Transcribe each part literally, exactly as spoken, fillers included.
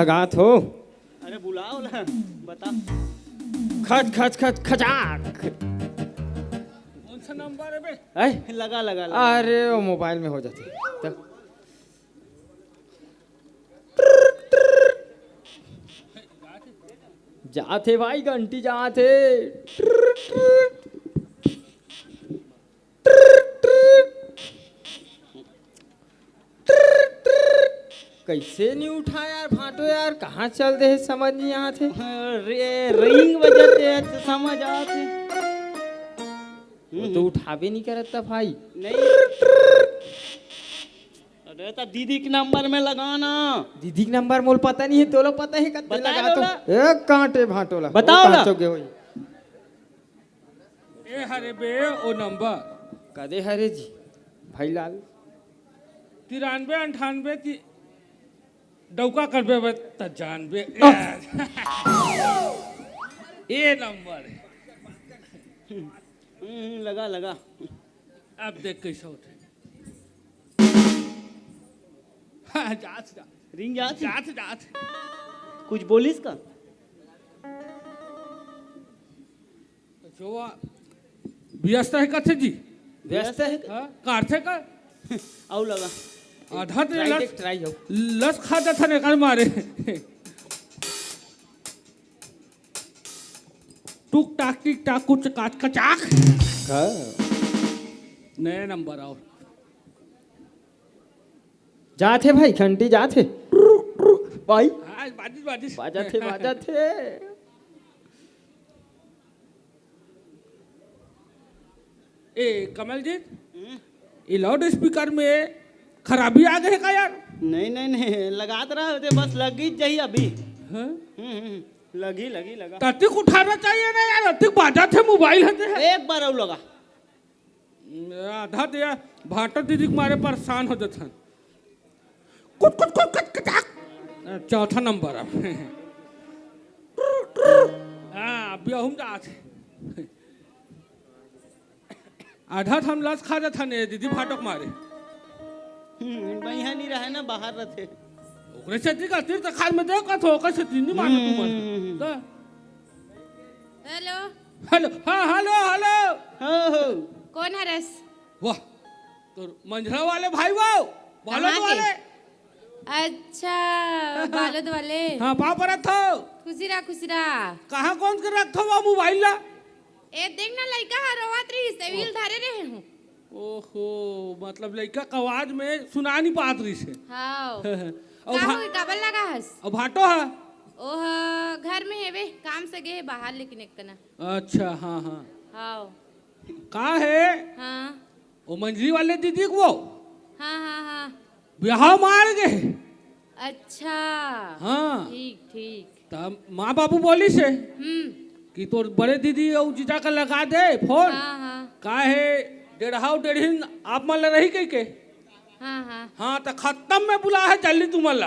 गात हो। अरे बुलाओ ला, बता। खच खच खच खचाक। कौन सा नंबर है बे? ऐ? लगा, लगा, लगा। अरे वो मोबाइल में हो जाथे। त- जाथे भाई, घंटी जाथे। कइसे नहीं उठा यार भाटो यार, कहाँ चल दे हे, समझ नहीं आत हे। रे, रिंग बजत हे, त समझ आत हे। वो तो उठाबे नहीं करत था भाई। नहीं। अरे, त दीदी के नंबर में लगाना। दीदी के नंबर मोला पता नहीं हे, तोला पता हे कते बता लगा दो तो। ला। ए, कांटे भाटो ला। बताओ वो ला। कहाँ चौके होई। ए हरे बे, ओ नंबर। कदे हरे जी, भाई लाल? तिरानबे अंठानबे ती-, डौका करबे बे त जानबे। ए नंबर। हम्म, लगा, लगा। अब देख कैसे होथे। हाँ, जात, जात। रिंग जात? जात, जात। कुछ बोलिस का? जो व्यस्त हे कथे जी। व्यस्त हे? हाँ, काटथे का? अउ लगा। आधा तो try लस, देख, try हो। लस खा जात हे ना एकर मारे। टुक टाक टिक टाक कुछ काच कचाक। हाँ। नया नंबर आओ। जात हे भाई, घंटी जात हे। भाई। हाँ, बाजिस, बाजिस। बाजत हे, बाजत हे। ए, कमलजीत, हम्म? ये लाउड स्पीकर में खराबी आ गए का यार? नहीं, नहीं, नहीं, लगात रहा होते, बस लगी जाही अभी। हाँ? हम्म, हम्म, लगी, लगी, लगा। ततिक उठाना चाहिए ना यार, अतिक बाजत हे मोबाइल हते है। एक बार और लगा। आधा तो यार भाटो दीदी के मारे परेशान हो जाथन। कुट, कुट, कुट, कट, कटाक। चौथा नंबर अब। हाँ, अभी हम जात। आधा त हम लस खा जाथन, ए दीदी भाटो के मारे। हम्म, बइहा नहीं रहे ना, बाहर रहते। ओकरे सेती का तीर तखार में देख का थो, ओकर सेती नहीं मानो तुमन। हम्म। तो हेलो। हेलो, हाँ, हेलो, हेलो। हो, हो। कौन हरस? वाह, तो मंझला वाले भाई वो, बालोद कहाँ के? वाले। अच्छा, बालोद वाले। हाँ, पाँव परत हो। खुशी रहा, खुशी रहा। कहाँ कौन के रखत हो वो मोबाइल ला? ए, देख ना, लइका ह रोवत रहिस, ए, वील धरे रहे हूँ। ओहो, मतलब लइका के आवाज में सुना नहीं पात रहिस हे। हाँ। अउ का भा-, होई, काबर लगा हस? अउ भाटो हा? ओह, घर में हेवे, काम से गे हे बाहर, लेकिन एक कना। अच्छा, हाँ, हाँ। हाँ। का हे? हाँ। ओ मंझली वाले दीदी के वो? हाँ, हाँ, हाँ। बिहाव मार गे। अच्छा। हाँ। ठीक, ठीक। त माँ बाबू बोलिस हे हम्म। कि तोर बड़े दीदी अउ जीजा का लगा दे फोन। हाँ, हाँ। का हे, डेढ़ाव डेढ़िन आप मन ला रही कहि के। हाँ, हाँ। हाँ, त खत्म में बुला हे जल्दी तुमन ला।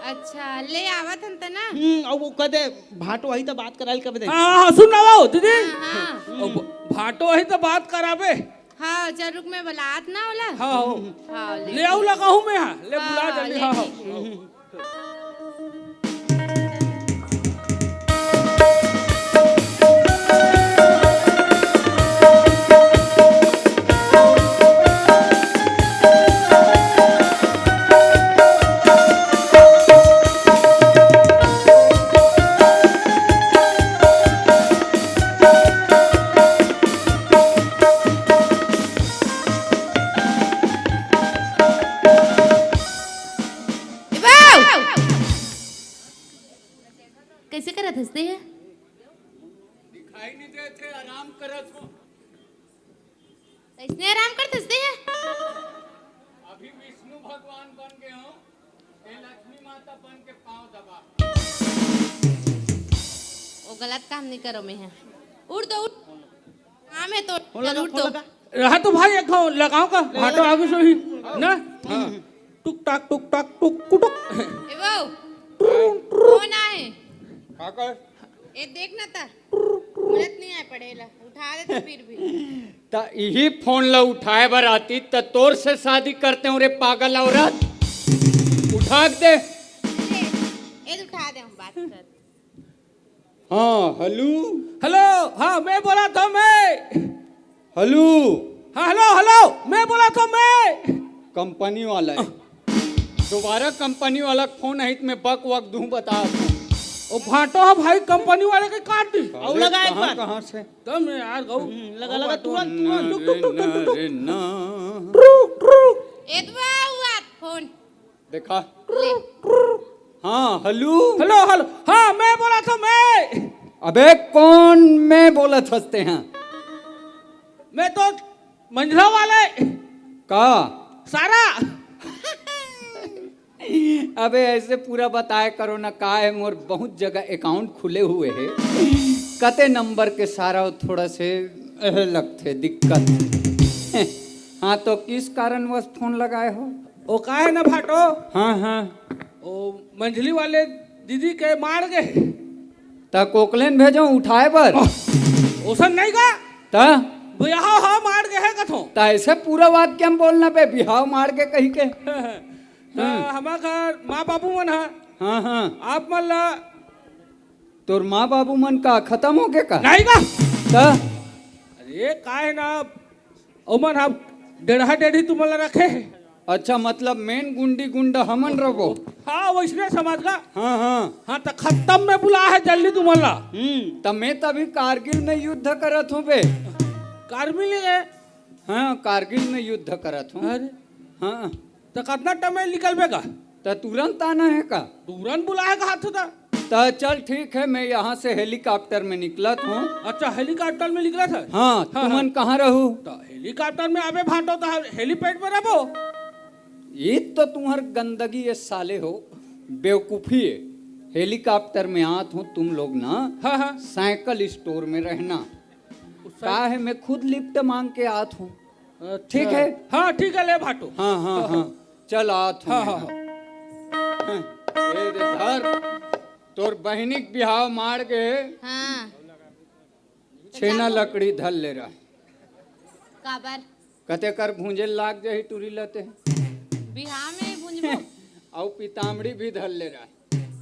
अच्छा, ले आवत हन त ना। हम्म, अउ वो कदे भाटो आही त बात कराइल कबे दे। हाँ, हाँ, हाँ, सुन ना वो, दीदी। हाँ, हाँ। अउ भ-, भाटो आही त बात कराबे। हाँ, चल रुक, मैं बुलात ना ओला। हाँ, हो। हाँ, ले ले आऊ ठीक। लगा हूँ मैं, हाँ, ले हाँ, बुला हाँ, जल्दी, ले हाँ, हाँ। ठीक। ए बाऊ! कइसे करत हस ते ह? दिखाई नहीं देत हे, आराम करत हो। कइसने आराम करत हस ते ह? अभी विष्णु भगवान बन गए हो, ते लक्ष्मी माता बन के पाँव दबा। वो गलत काम नहीं करो मैं है। उठ दो, उठ। काम है तो, फोन लगा, चल उठ फोन दो। लगा। रहा तो भाई, एक लगाओ का? भाटो आगे से ही ना? हाँ। टुक टाक, टुक टाक, टुक कुटुक। ए वो, कौन आए? का कर? ए देख ना ता, बोलत नहीं आए पड़ेला, उठा दे तो फिर भी। त इही फोन ला उठाए बर आती त तोर से शादी करते हूँ रे पागल औरत। उठा के दे। ए, ए हाँ, हेलो। हेलो, हाँ, मैं बोलत हँव, मैं। हेलो। हाँ, हेलो, हेलो, मैं बोलत हँव, मैं। कंपनी वाला हे। दोबारा कंपनी वाला के फोन आही त मैं बक वक दूँ, बता दूँ। ओ भाटो ह भाई, कंपनी वाले के काट दी। अउ अरे, लगा एक कहाँ, बार। कहाँ से? तब मैं यार गऊ। हम्म, लगा, लगा, तुरंत, तुरंत, टुक, टुक, टुक, टुक, टुक। अरे ना। टुक, टुक। एतवा हुआ फोन। देखा। ले। हाँ, हेलो। Hello, hello. हाँ, मैं बोलत हँव, मैं। अबे, कौन मैं बोलत हँस तें? मैं तो मंझला वाले। का? सारा। अबे, ऐसे पूरा बताए करो ना, का हे, मोर बहुत जगह account खुले हुए हे। कते नंबर के सारा, थोड़ा से एह लगथे दिक्कत। हाँ, तो किस कारणवश फोन लगाए हो? ओ, का हे ना भाटो? हाँ, हाँ। ओ मंझली वाले दीदी के माड़ गे। त कोकलेन भेजो उठाए बर। ओसन नहीं का? त? बिहाव ह माड़ गे हे कथो। त ऐसे पूरा वाक्य म बोलना बे, बिहाव माड़ गे कही के। त हमार घर माँ बाबू मन ह। हाँ, हाँ। आप मन ला तोर माँ बाबू मन का खतम हो गे का? नहीं का? त? अरे, का हे ना, ओमन ह डेढ़हा डेढ़ी तुमन ला रखे हे। अच्छा, मतलब main गुंडी गुंडा हमन रबो? हाँ, वैसने समझ का। हाँ, हाँ। हाँ, त खतम में बुलाए हे जल्दी तुमन ला। हम्म, त मैं त अभी कारगिल में युद्ध करत हँव बे। कारगिल में? हाँ, कारगिल में युद्ध करत हँव। अरे। हाँ। त कतना time में निकलबे का? त तुरंत आना हे का? तुरंत बुलाए का हाथ था। त चल ठीक हे, मैं यहाँ से helicopter में निकलत हँव। अच्छा, helicopter में निकलत हस? हाँ, हाँ, तुमन हाँ। कहाँ रहू? त helicopter में अबे भाटो त helipad में रहबो। ये तो तुम्हर गंदगी हे साले हो, बेवकूफी हे। Helicopter में आत हँव तुम लोग ना, हाँ, हाँ। साइकिल store में रहना। उस का हे, मैं खुद lift मांग के आत हँव। अच्छा। ठीक हे? हाँ, ठीक हे, ले भाटो। हाँ, हाँ, हाँ, हाँ। हाँ। चल आत हँव हाँ, मैं हाँ, हा। हाँ। हाँ। ए रे धर, तोर बहिनी के बिहाव माड़ गे हे। हाँ। छेना लकड़ी धर ले रह। काबर? कते कर भूंजे लाग जाही टूरी लते। बिहाव में भूंजबो। अउ पितामड़ी भी धर ले रह।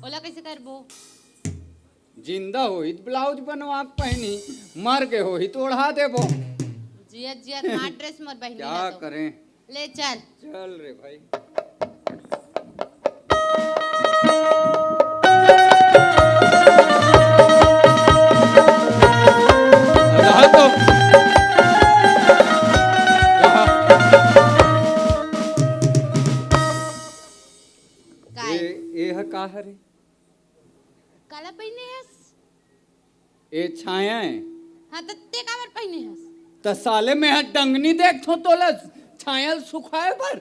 ओला कैसे करबो? जिंदा होही त blouse बनवा के पहनी, मर गे होही त ओढ़ा देबो। जियत जियत मार dress मोर बहिनी क्या ला तो। करें? ले चल। चल रे भाई। रहा तो। रहा। काय? ए, ए ह का हरे? काला पहिने हस? ए छाया हे। हाँ, त ते काबर पहिने हस? त साले मैं ह डंगनी देखथों तोला छाया ल सुखाए बर।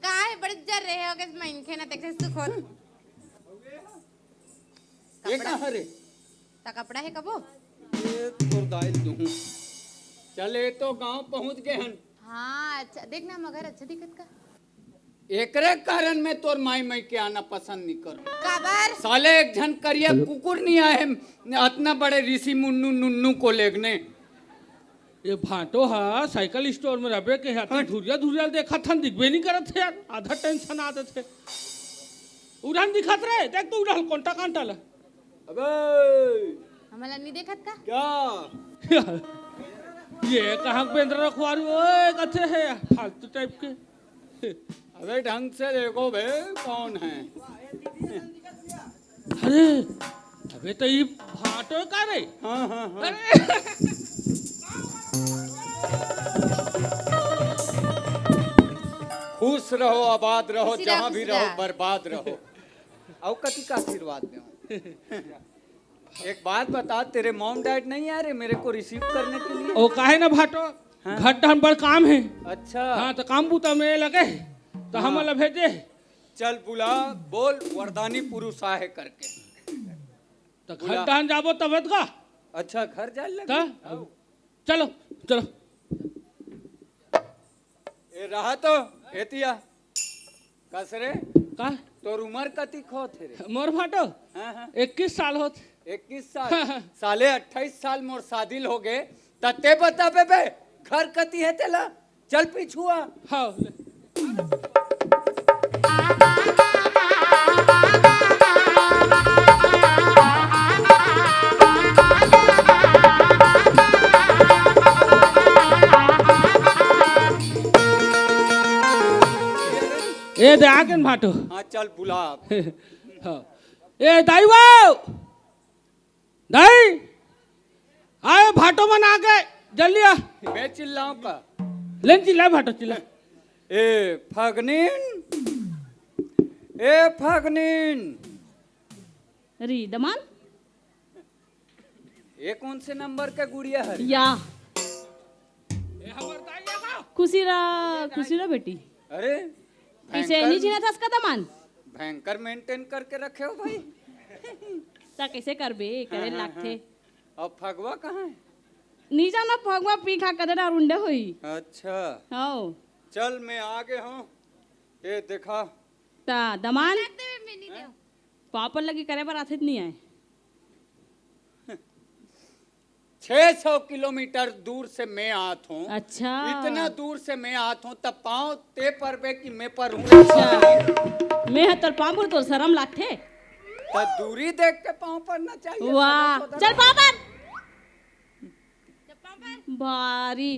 का हे, बड़े जर रहे हो के मनखे ना तेकरे सुखोत। ये कपड़ा। कहाँ रे? त कपड़ा हे कबो? ये तोर दाई दूँ। चल, ये तो गांव पहुंच गए हन। हाँ, अच्छा, देख ना, मगर अच्छा दिखत का? एकरे कारण मैं तोर माई मई के आना पसंद नहीं करूँ। काबर? साले एक झन करिया कुकुर नहीं आए हे, अतना बड़े ऋषि मुन्नू नुन्नू को लेगने। ये भांटो हा साइकिल store में रबे के हाथी हट। धुरिया धुरिया देखत हन, दिखबे नहीं करत हे यार, आधा tension आ देथे। उड़ान दिखत रहे, देख तो उड़ान कोंटा कांटा ला। अबे! हमला नहीं देखत का? क्या? ये कहाँ के बेंदरा खुआरू, ओए, कथे हे, फालतू type के। अबे ढंग से देखो बे, कौन है? अरे, अबे तो ये भांटो का रे? हाँ, हाँ, हाँ। अरे। खुश रहो, आबाद रहो, खुशी रहो, जहाँ भी खुशी रहो, रहो। बर्बाद रहो। अउ कति का आशीर्वाद देवं? एक बात बता, तेरे mom dad नहीं आ रहे मेरे को receive करने के लिए? ओ काहे ना भांटो, हाँ। घर डहन बड़ काम हे। अच्छा। हाँ, तो काम बूता में लगे हे, तो हाँ। हमला भेजे। चल बुला, बोल वरदानी पुरुष आहे करके। तो घर बुला। डहन जाबो तब का? अच्छा, घर जाए लगे? तो? आओ। चलो, चलो। ए, रहा तो, एतिया। कस रे? का? तोर उमर कतिक होत हे रे? मोर भांटो? हाँ, हाँ। इक्कीस साल होत। इक्कीस साल? हाँ, हाँ। साले अट्ठाईस साल मोर शादी ल हो गे, त ते बता बे, बे, घर कति हे तेला? चल पिछुआ। हाँ, ले। ए, दे आगे न भाटो। हाँ, चल बुला। हाँ। ए, दाई वो! दाई! आए, भाटो मन आगे, जल्दी आ। मैं चिल्लाऊं का? लेन चिल्ला भाटो, चिल्ला। ए, फगनीन! ए, फगनीन! अरे, दमान? ये कौन से नंबर का गुड़िया है? या। खुशी रहा, खुशी रहा बेटी। अरे, इसे भयंकर नहीं चिन्हत हस का दमान? भयंकर मेंटेन करके रखे हो भाई। ता कैसे करबे? करे हाँ, हाँ, लागथे। हाँ। अब फगवा कहाँ है? नहीं जाना, फगवा पी खा कदे ना रुंडे होई। अच्छा। हाँ। चल, मैं आगे हूँ। ए, देखा। ता दमान? पापड़ लगी करे बर आथे नहीं आए। छह सौ किलोमीटर दूर से मैं आत हूँ। अच्छा। इतना दूर से मैं आत हूँ, तब पाँव ते परबे कि मैं पर हूँ। अच्छा। मैं ह तोर पाँव पर, तोर शरम लागथे। तो दूरी देख के पाँव परना चाहिए। वाह। सदा चल पाँव पर। भारी।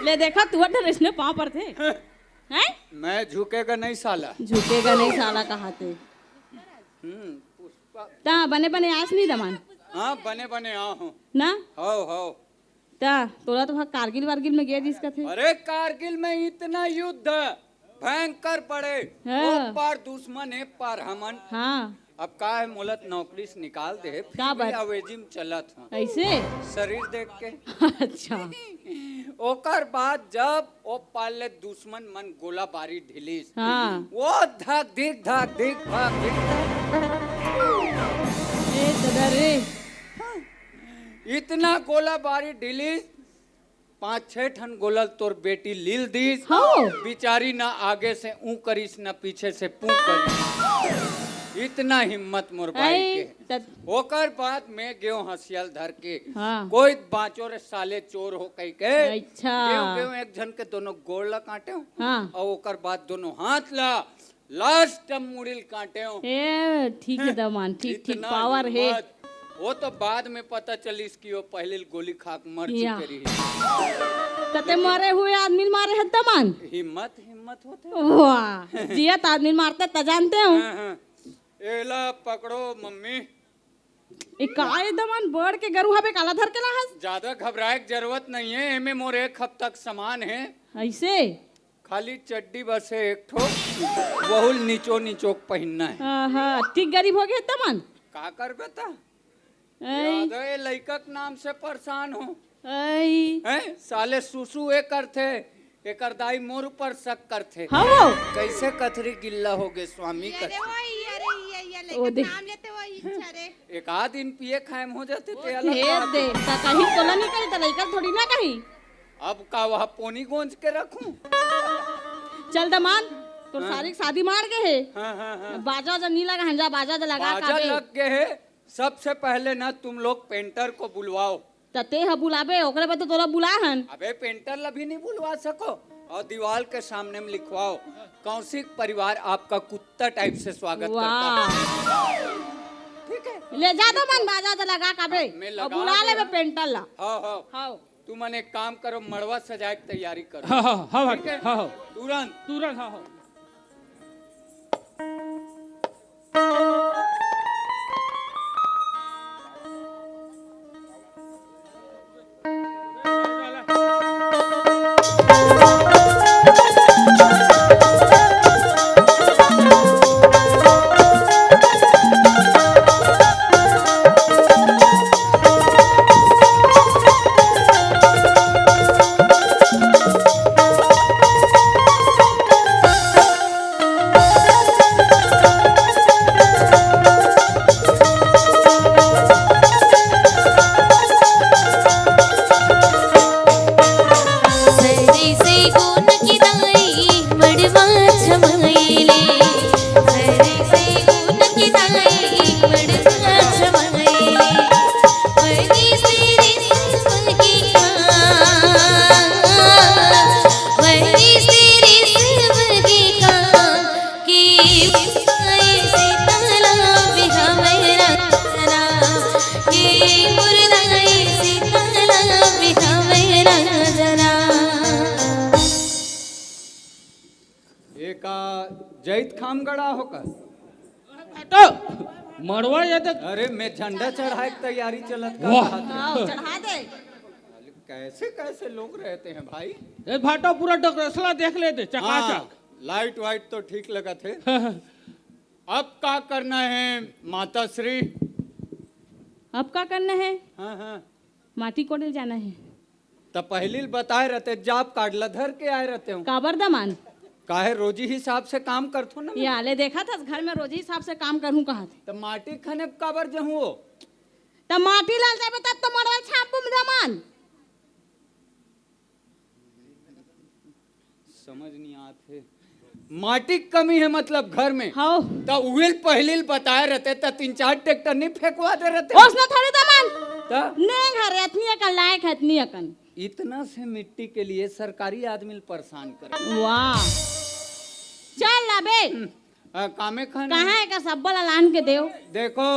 ले देखा, तू अड्डा रेसने पाँव परथे। हैं? मैं झुकेगा नहीं साला। झुकेगा नहीं साला कहाथे। हम्म, पुष्पा। ता बने बने आस नहीं दमान। हाँ, बने बने आ हूँ। ना? हो, हो। ता तोला तो वहाँ कारगिल वारगिल में गया जिस कथे। अरे, कारगिल में इतना युद्ध भयंकर पड़े। हाँ। वो पार दुश्मन है, पार हमन। हाँ। अब का है, मोला त नौकरी से निकाल दे, फिर का भी बात? अवेजी में चलत हूँ। ऐसे? शरीर देख के। अच्छा। ओकर बाद जब ओ पार ले दुश्मन मन गोलाबारी ढिलिस, हाँ। वो धक धिक, धक धिक, धक धिक, धक। ए दादा रे। इतना गोलाबारी ढिलिस, पाँच छह ठन गोला ल तोर बेटी लील दीस। हाँ। बिचारी न आगे से ऊ करिस, न पीछे से पू करिस। इतना हिम्मत मोर बाई ऐ, के। तत- ओकर बाद मैं गेव हंसियल धर के। हाँ। कोई बाँचो रे साले चोर हो कहि के। अच्छा। गेव, गेव एक झन के दोनों गोड़ ला काटेव। हाँ। अउ ओकर बाद दोनों हाथ ला लास्ट मुड़िल काटेव। ए, ठीक है दमान, ठीक, ठीक, इतना पावर है। हिम्मत। वो तो बाद में पता चलिस कि वो पहले गोली खा के मर या। चुके रही। तते मरे हुए आदमी मारे है दमान। हिम्मत, हिम्मत होते। वाह, जियत आदमी मारते त जानते हो। हाँ, हाँ। एला पकड़ो मम्मी। ए, का ए दमान बड़ के गरु हवे, काला धर के लाहस? ज्यादा घबराए के जरूरत नहीं है, एमे मोर एक हफ्ता के सामान है। ऐसे? खाली चड्डी बस है एक ठो, वहुल नीचो नीचो के पहिनना है। आहा, ठीक गरीब हो गए दमान। का करबे ता? ऐ। यादव ए लइका के नाम से परेशान हो। ऐ। हैं? साले सुसु ए करथे, एकर दाई मोर ऊपर शक करथे। हाँ वो। कैसे कथरी गिल्ला हो गए स्वामी अरे कथरी। वही, अरे ये, ये ओ लइका दे। नाम लेते वही, अच्छा रे। एक आध दिन पिए खाए में हो जाते ते अलग हे बात दे, है। ता कहीं तोला नहीं करी, ता लइका थोड़ी ना कहीं। अब का वह पोनी गोंज के रखूं? चल दमान, तोर हाँ। सारी के शादी मार के है। हाँ, हाँ, हाँ। बाजा जा नहीं लगा, हंजा बाजा जा लगा बाजा काबे। लग गए है। सबसे पहले ना तुम लोग पेंटर को बुलवाओ। त ते ह बुलाबे, ओकरे बाद तो तोला बुला हन। अबे पेंटर ला भी नहीं बुलवा सको और दीवार के सामने में लिखवाओ, कौशिक परिवार आपका कुत्ता टाइप से स्वागत करता है। वाह। ठीक है? ले जा दमान बाजा जा लगा काबे। मैं और लगा बुला दूंगा। लेबे पेंटर ला। हाँ, हाँ। हाँ। तुमन एक काम करो, मड़वा सजाए के तैयारी करो। हाँ, हाँ, हाँ, ठीक है? हाँ, हाँ। तुरंत। तुरंत, हाँ, हाँ। जैत खाम गड़ा हो का? तो मड़वा ये तो अरे, मैं झंडा चढ़ाए के तैयारी चलत का वाह। कहा था। आओ, चढ़ा दे। कैसे कैसे लोग रहते हैं भाई। ए भाटो, पूरा डगरसला देख ले दे, चकाचक। हाँ, लाइट वाइट तो ठीक लगा थे। अब का करना है माता श्री? अब का करना है? हाँ, हाँ। माटी कोड़े जाना है। त पहली ल बताए रहते, job card ला धर के आए रहते हो। काबर दमान? काहे, रोजी हिसाब से काम करथो ना। ये आले देखा था, घर में रोजी हिसाब से काम करूँ कहा थे। त माटी खने काबर जहूँ हो? त माटी लाल जाबे तब तो मड़वा छाप बुम दमान। समझ नहीं आत हे। माटी के कमी है मतलब घर में। हौ। त उहिल पहिली ल बताए रहते त तीन चार ट्रैक्टर नहीं फेंकवा दे रहते। ओसने थोड़ी दमान। त? नहीं घर, इतनी अकन लायक है, इतनी अकन। इतना से मिट्टी के लिए सरकारी आदमी ल परेशान करे। वाह। चल अबे। हम्म, आ, कामे खाने। कहाँ है का सब्बल अलान के देव? देखो,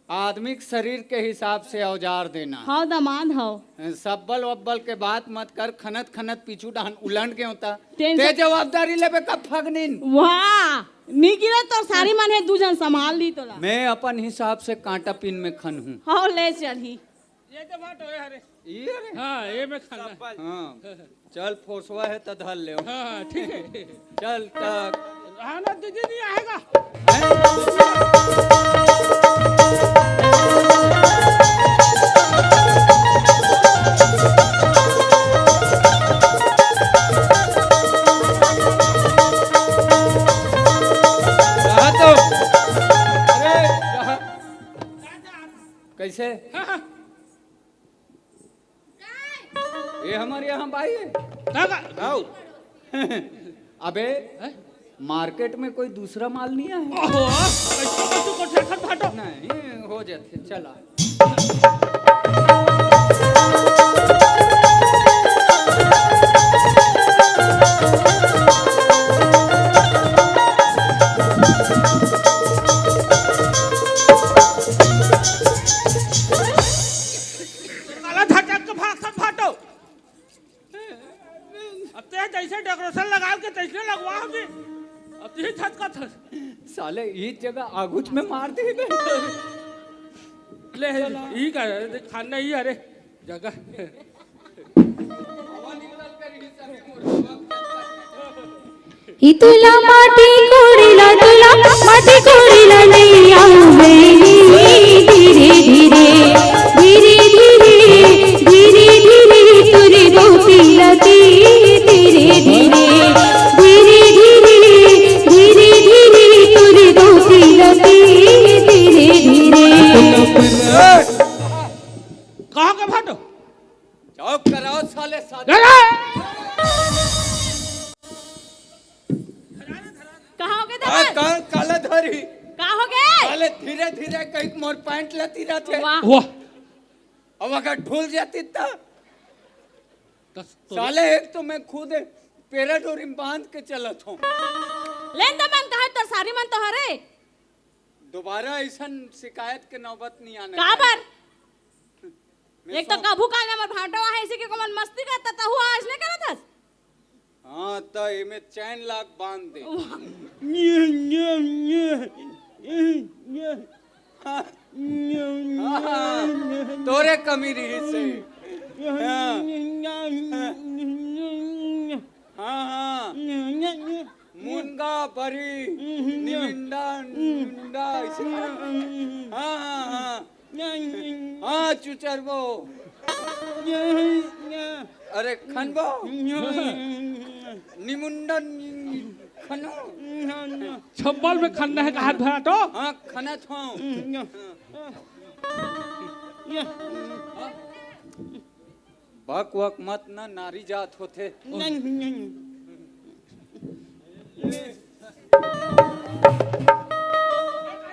आदमी के शरीर के हिसाब से औजार देना। हौ दमाद हौ। सब्बल वब्बल के बात मत कर, खनत खनत पीछू डहन उलंड के होता। टेंशन ते जवाबदारी लेबे का फगनिन? वाह, नी गिरे तो सारी मन है, दू जन संभाल ली तोला। मैं अपन हिसाब से कांटा पिन में खन हूँ। हौ ले चलही। ये तो बात होए हरे। ये रे? हाँ, ये मैं खाना। हाँ। चल, फोसवा है त धर ले। हाँ, हाँ, ठीक है। चल, त हाँ ना, दीदी नहीं आएगा। हैं? रहा तो। अरे, रहा। कैसे? हाँ, हाँ। ये हमारे यहाँ भाई है। का, का? आओ। अबे, हैं? मार्केट में कोई दूसरा माल नहीं आया? ओहो, ऐसा तो कुछ रखत भाटो। नहीं, हो जाते, चला। काला झटक के भाग सब भाटो। अब ते जैसे decoration लगा के तैसने लगवा होगी। अब ते झटका था। साले, ई जगह आगुच में मार दे बे। ले, ई का, खाना ही, अरे, जगह। ई तुला माटी कोड़ीला, तुला माटी कोड़ीला नैया बहिनी, धीरे धीरे, धीरे धीरे, धीरे धीरे तुरे गोपीला ती, धीरे धीरे, धीरे धीरे, धीरे धीरे तुरे गोपीला ती, धीरे धीरे। कहाँ का भाटो? चुप कराओ साले, साले। अरे! कहाँ हो गए आ, धमाल? का, काला धरी। का हो गए? साले धीरे धीरे कहीं मोर पैंट लेती रहते। वाह। वाह। अब अगर ढूल जाती त? दस तो साले एक तो मैं खुद पेरा डोरी में बांध के चलत हूँ। लेन दमन कहे तर सारी मन तो हरे। दोबारा ऐसन शिकायत के नौबत नहीं आना चाहिए। काबर? मैं एक तो सौ कभू काल में हमर भांटो आहे, इसी के कोमन मस्ती करता, तहु आज नहीं करत हस? हाँ, त एमे चैन लाग बांध दे। वाह। हाँ। हाँ, तोरे कमी रही से। हाँ। हाँ, हाँ। मुनगा, बरी, निमिंडा, निमिंडा, ऐसे। हाँ, हाँ, हाँ। हाँ, चुचरबो। अरे, खनबो। निमुंडा, नि-, खनो। छप्पल में खनना है, हाथ भरा तो। हाँ, खना था। बक वक मत ना, नारी जात होथे।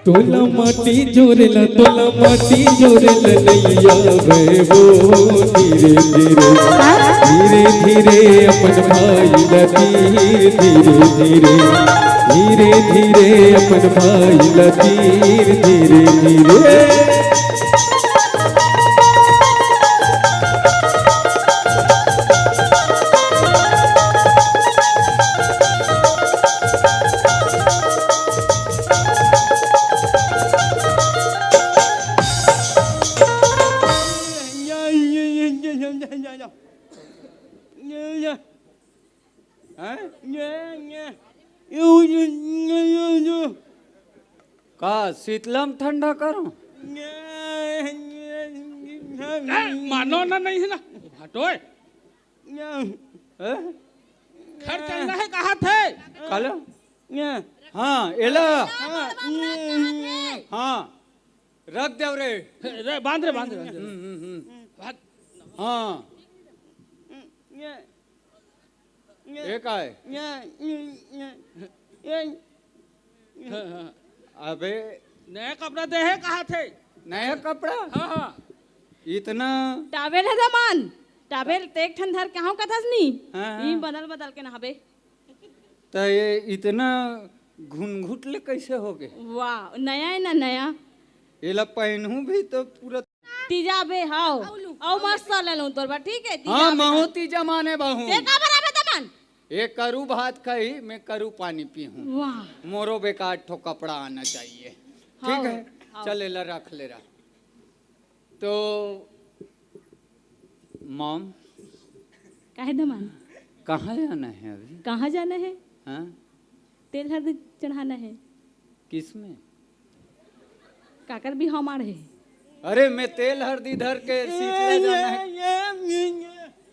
तोला माटी जोरेला, तोला माटी जोरेला नैया बहे वो धीरे धीरे, धीरे धीरे अपन भाई ला तीर, धीरे धीरे, धीरे धीरे अपन भाई ला तीर, धीरे धीरे। का शीतलम ठंडा करो? मानो ना, नहीं है ना। हटोए। हैं? घर चलना है, कहा थे? काला? हाँ, एला। हाँ, रख दे रे। रे, बांध रे, बांध रे, बांध रे। हम्म, हम्म, हम्म। भाग। हाँ। ये का है? हाँ, हाँ। अबे, नया कपड़ा दे है, कहा थे? नया कपड़ा? हाँ, हाँ। इतना टावेल है दमान, टावेल ते एक ठन धर के हव कथस नी। हाँ, हाँ। ई बदल बदल के नहाबे। त ये इतना घुनघुट ले कैसे हो गए? वाह, नया है ना, नया। एला पहनहूं भी तो पूरा तीजा बे, हाव। अउ मस्त ले लूं तोर बर, ठीक है? तीजा हाँ, बे, महू हाँ। तीजा माने बाहू। ते का बराबर दमान? ये करू भात खाई, मैं करू पानी पीहूं। वाह। मोरो बेकार ठो कपड़ा आना चाहिए। ठीक हाव, है? हाव। चल, एला रख ले रहा। तो मॉम, काहे दमान? कहाँ जाना है अभी? कहाँ जाना है? हाँ? तेल हरदी चढ़ाना है। किस में? काकर बिहाव माड़ है? अरे, मैं तेल हरदी धर के सीतला जाना है।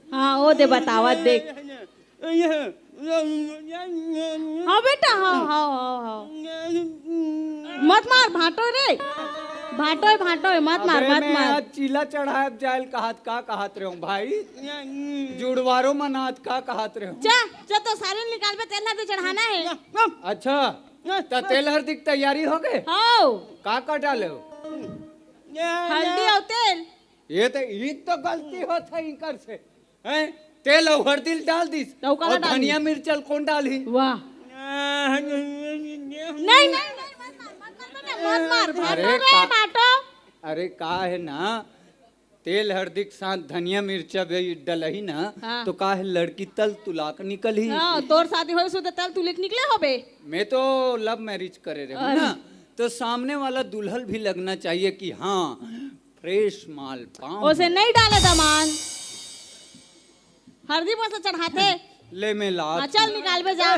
हाँ, ओ दे बतावत देख। हाँ बेटा, हाँ, हाँ, हाँ, हाँ। मत मार, भांटो रे। भांटो, भांटो, मत मार, अबे, मत मैं मार। आज चीला चढ़ाए जायल कहात, का कहात रहे हो भाई? जुड़वारो मनात, का कहात रहे हो? जा, जा तो सारे निकाल पे तेल हरदी चढ़ाना है। अच्छा, त तेल हरदी की तैयारी हो गए? हाँ। का का डाले हो? हल्दी और तेल। ये तो, ये तो गलती होत है इनकर से। हैं? तेल अउ हरदी ल डाल दिस। त ओकर अउ ला डाल धनिया दिस। मिर्चा ल कौन डालही? वाह। नहीं, नहीं, नहीं, मत मार, मत मार, मत मार, मत मार, अरे भाटो रे, का, भाटो। अरे का है ना, तेल हरदी के साथ धनिया मिर्चा भी डलही ना, हाँ। तो का है लड़की तल तुलाक निकलही। हाँ, तोर शादी होइस त तल तुलिक निकले होबे। मैं तो लव मैरिज करे रहे हूँ अरे। ना, तो सामने वाला दुल्हन भी लगना चाहिए कि हाँ, फ्रेश माल पाऊं। ओसे नहीं डाले दमान। हरदी पर से चढ़ाते। ले मैं लात हाँ, चल निकाल बे जा।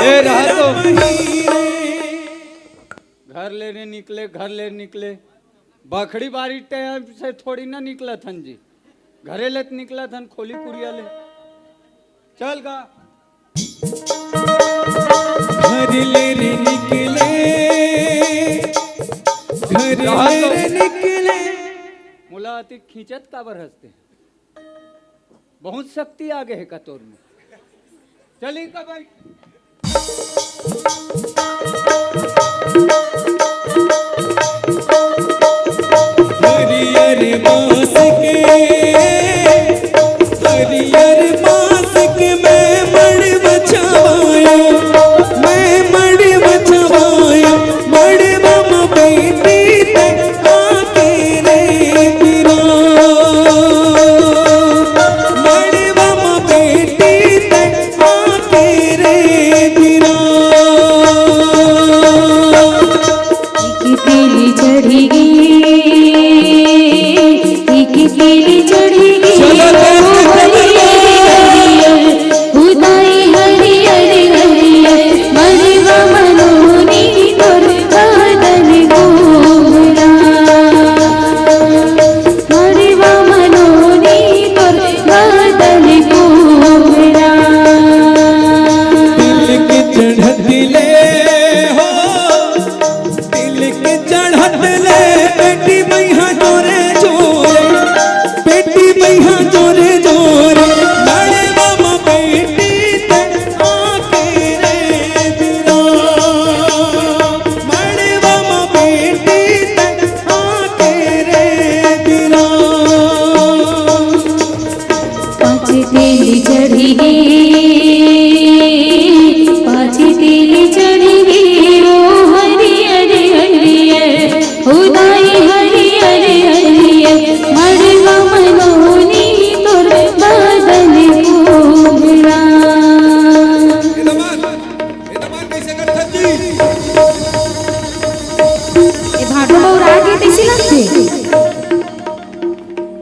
ए, रहा तो। घर लेने निकले, घर लेने निकले। बखरी बारी टाइम से थोड़ी ना निकलत हन जी, घरे ले त निकलत हन खोली कुरिया ले। चल गा। घर ले रे निकले, घर ले रे निकले। मोला अति खींचत काबर हंसते? बहुत शक्ति आ गए है का तोर में। चली का भाई। हरियर बांस के, हरियर बांस के मैं मड़ बछवायो, मैं मड़ बछवायो, मड़वा म बैठी ते आके रे बिरा। मड़वा म बैठी ते आके रे बिरा। एक पीली चढ़ी गी, एक पीली चढ़ी गी। चलो, ओ तेज से हरी हरी। उदाई हरियर हरियर, मड़वा म नोनी तोर बदन गोरा। मड़वा म नोनी तोर बदन गोरा। तिलक चढ़त ले हो, तिलक चढ़त ले, बेटी मैया जोरे जोरे, बेटी मैया जोरे जोरे, मड़वा म बेटी ते आके रे बिरा, मड़वा म बेटी ते आके रे बिरा। पाँच तेल चढ़ी गे, पाँच तेल चढ़ी गे, ओ हरियर हरियर, ओ दाई हरियर।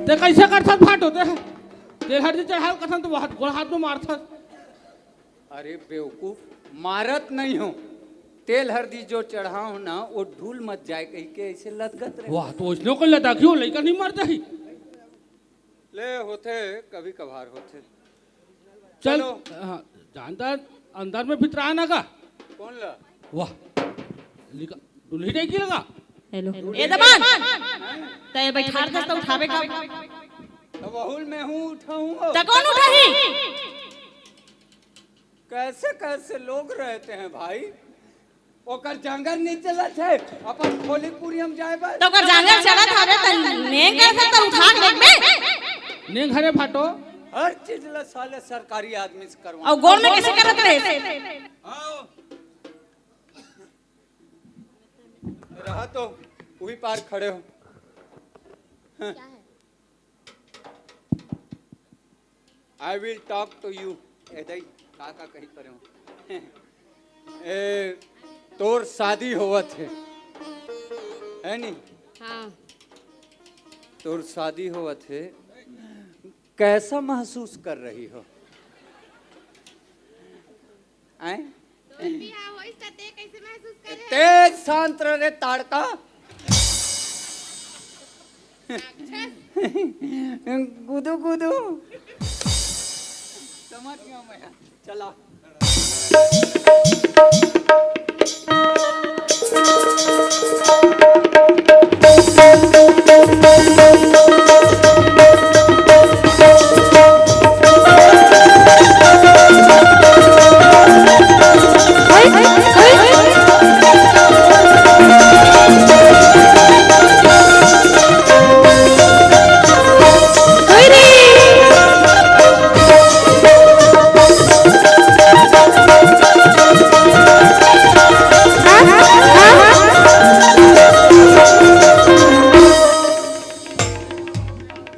ते कइसे करथस भाटो ते? तेल हरदी चढ़ाय ल कथन त वो हाथ, गोड़ हाथ में मारथस। अरे बेवकूफ, मारत नहीं हो। तेल हरदी जो चढ़ाओ ना, वो ढूल मत जाय कहिके अइसे लदगत रहे। वाह, त ओइसने कोई लदाखी हो, लइका नहीं मरता ही। ले, होथे, कभी कभार होथे। चल, चलो। हाँ, जानता है, अंदर में भितरा ना का? कौन ला? वाह, लिखा, दुल्ही नहीं की लगा? हेलो। ए दमान! तैं बइठार दस त उठाबे का? त बहुल में हूँ, उठाऊँ हो। त कौन उठाही? कैसे कैसे लोग रहते हैं भाई। ओकर जांगर नहीं चलत है, अपन खोली कुरियम जाए बर। त ओकर जांगर चलत हवे त नेंग कैसे त उठा के देखबे? नेंग हरे भाटो। हर चीज ला साले सरकारी आदमी से करवा। अउ गोड़ में कैसे करत रहे? आओ। रहा तो उही पार खड़े हो। हाँ। I will talk to you। ए दई, का का कही परे हो? ए, तोर शादी होवत हे, है नी? हाँ। तोर शादी होवत हे, कैसा महसूस कर रही हो? आय? तोर बिहाव होइस त ते कइसे महसूस करे? ते शांत रह रे ताड़का। राक्षस। गुदू गुदू। समझ गया मैं। चला।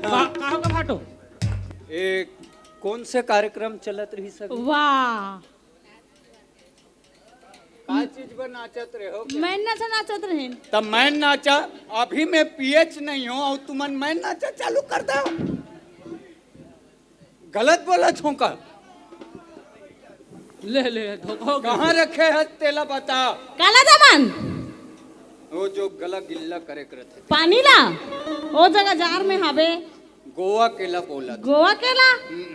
का, का होगा भाटो? ए, कौन से कार्यक्रम चलत रही सब? वाह। का चीज बर नाचत रहे हो? मैं नाचा नाचत रहे। तब मैं नाचा, अभी मैं पीएच नहीं हूँ और तुमन मैं नाचा चालू कर दो। गलत बोलत हूँ का? ले, ले, धोखा हो गया। कहाँ रखे हस तेला बता। काला दमन। वो जो गला गिल्ला करे करत हे। पानी ला। ओ जगह जार में हावे। गोवा केला बोलत। गोवा केला? हम्म।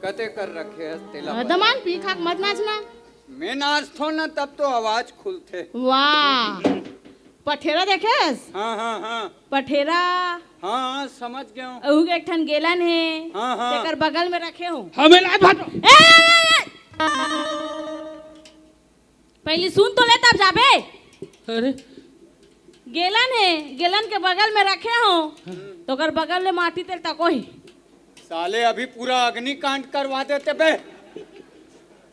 कते कर रखे हस तेला अ, बता। दमन पी खाक मत नाचना। मैं नाचथो ना तब तो आवाज खुलथे। वाह। पठेरा देखेस? हाँ, हाँ, हाँ। पठेरा। हाँ, हाँ, समझ गया हूँ। अहू के एक ठन गेलन हे। हाँ, हाँ। तेकर बगल में रखे हूँ। हमें लाज भाटो। ए, ए, ए, ए! पहली सुन तो ले तब जाबे। अरे। गेलन हे, गेलन के बगल में रखे हूँ। तो ओकर बगल ले माटी तेल तको ही। साले अभी पूरा अग्निकांड करवा देते बे।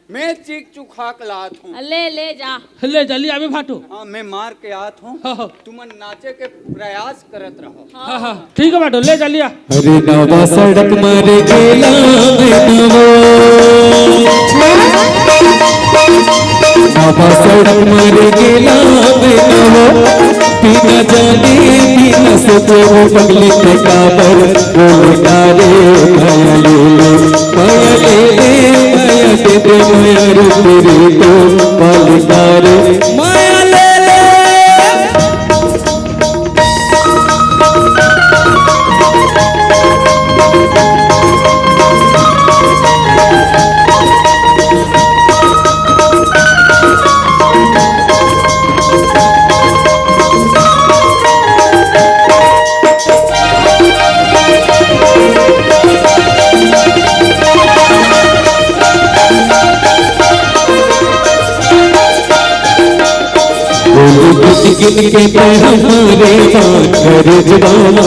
मैं चीख चुखा के लात हूँ। ले, ले जा। ले जा, ले आवे भाटो। हाँ, मैं मार के आत हूँ। हाँ, हाँ। तुमन नाचे के प्रयास करत रहो। हाँ, हाँ, ठीक है भाटो, ले जा लिया। अरे नवा सड़क मारे गेला में नवा। नवा सड़क मारे गेला में नवा। बिना जाने, बिना सोचे वो पगली के काबर बोले का रे, माया ले ले, माया ले ले, माया दे दे, माया रूप रे तो पाल का रे, माया ले ले। बोली गिन गिन के ते हमारे बात कर जबाना।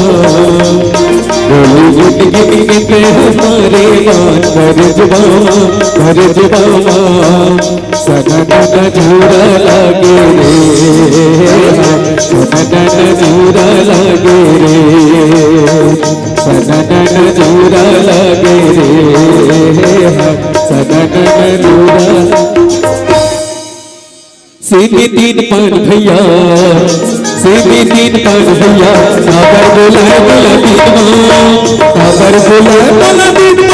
बोली गिन गिन के ते हमारे बात कर जबाना, कर जबाना। सननन झूरा लागे रे, सननन झूरा लागे रे, सननन झूरा लागे रे, सननन झूरा। सीनी तीन पान भैया, तीन दिन पर भैया, काबर बोलाए वाला दिन मा, काबर बोलाए वाला दिन मा।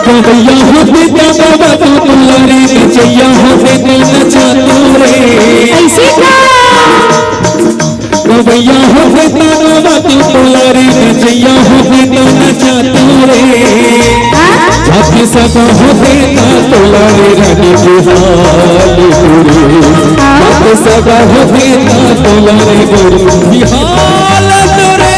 गवैया होते त बाबा तो दुलारी, नचैया होते त नचा तो रे। ऐसे का? गवैया होते त बाबा तो दुलारी, नचैया होते त नचा तो रे। हाँ? जाति सगा होते त दुलारी, रानी के हाल पूरे। हाँ? जाति सगा होते त दुलारी, गोरी बिहाल तो रे।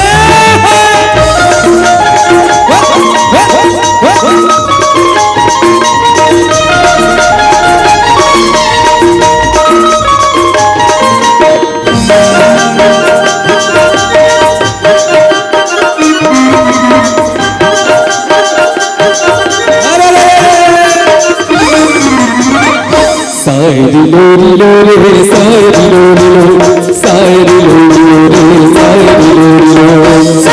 सायरी लोरी लोरी रे, सायरी लोरी लोरी, सायरी लोरी लोरी, सायरी लोरी लोरी।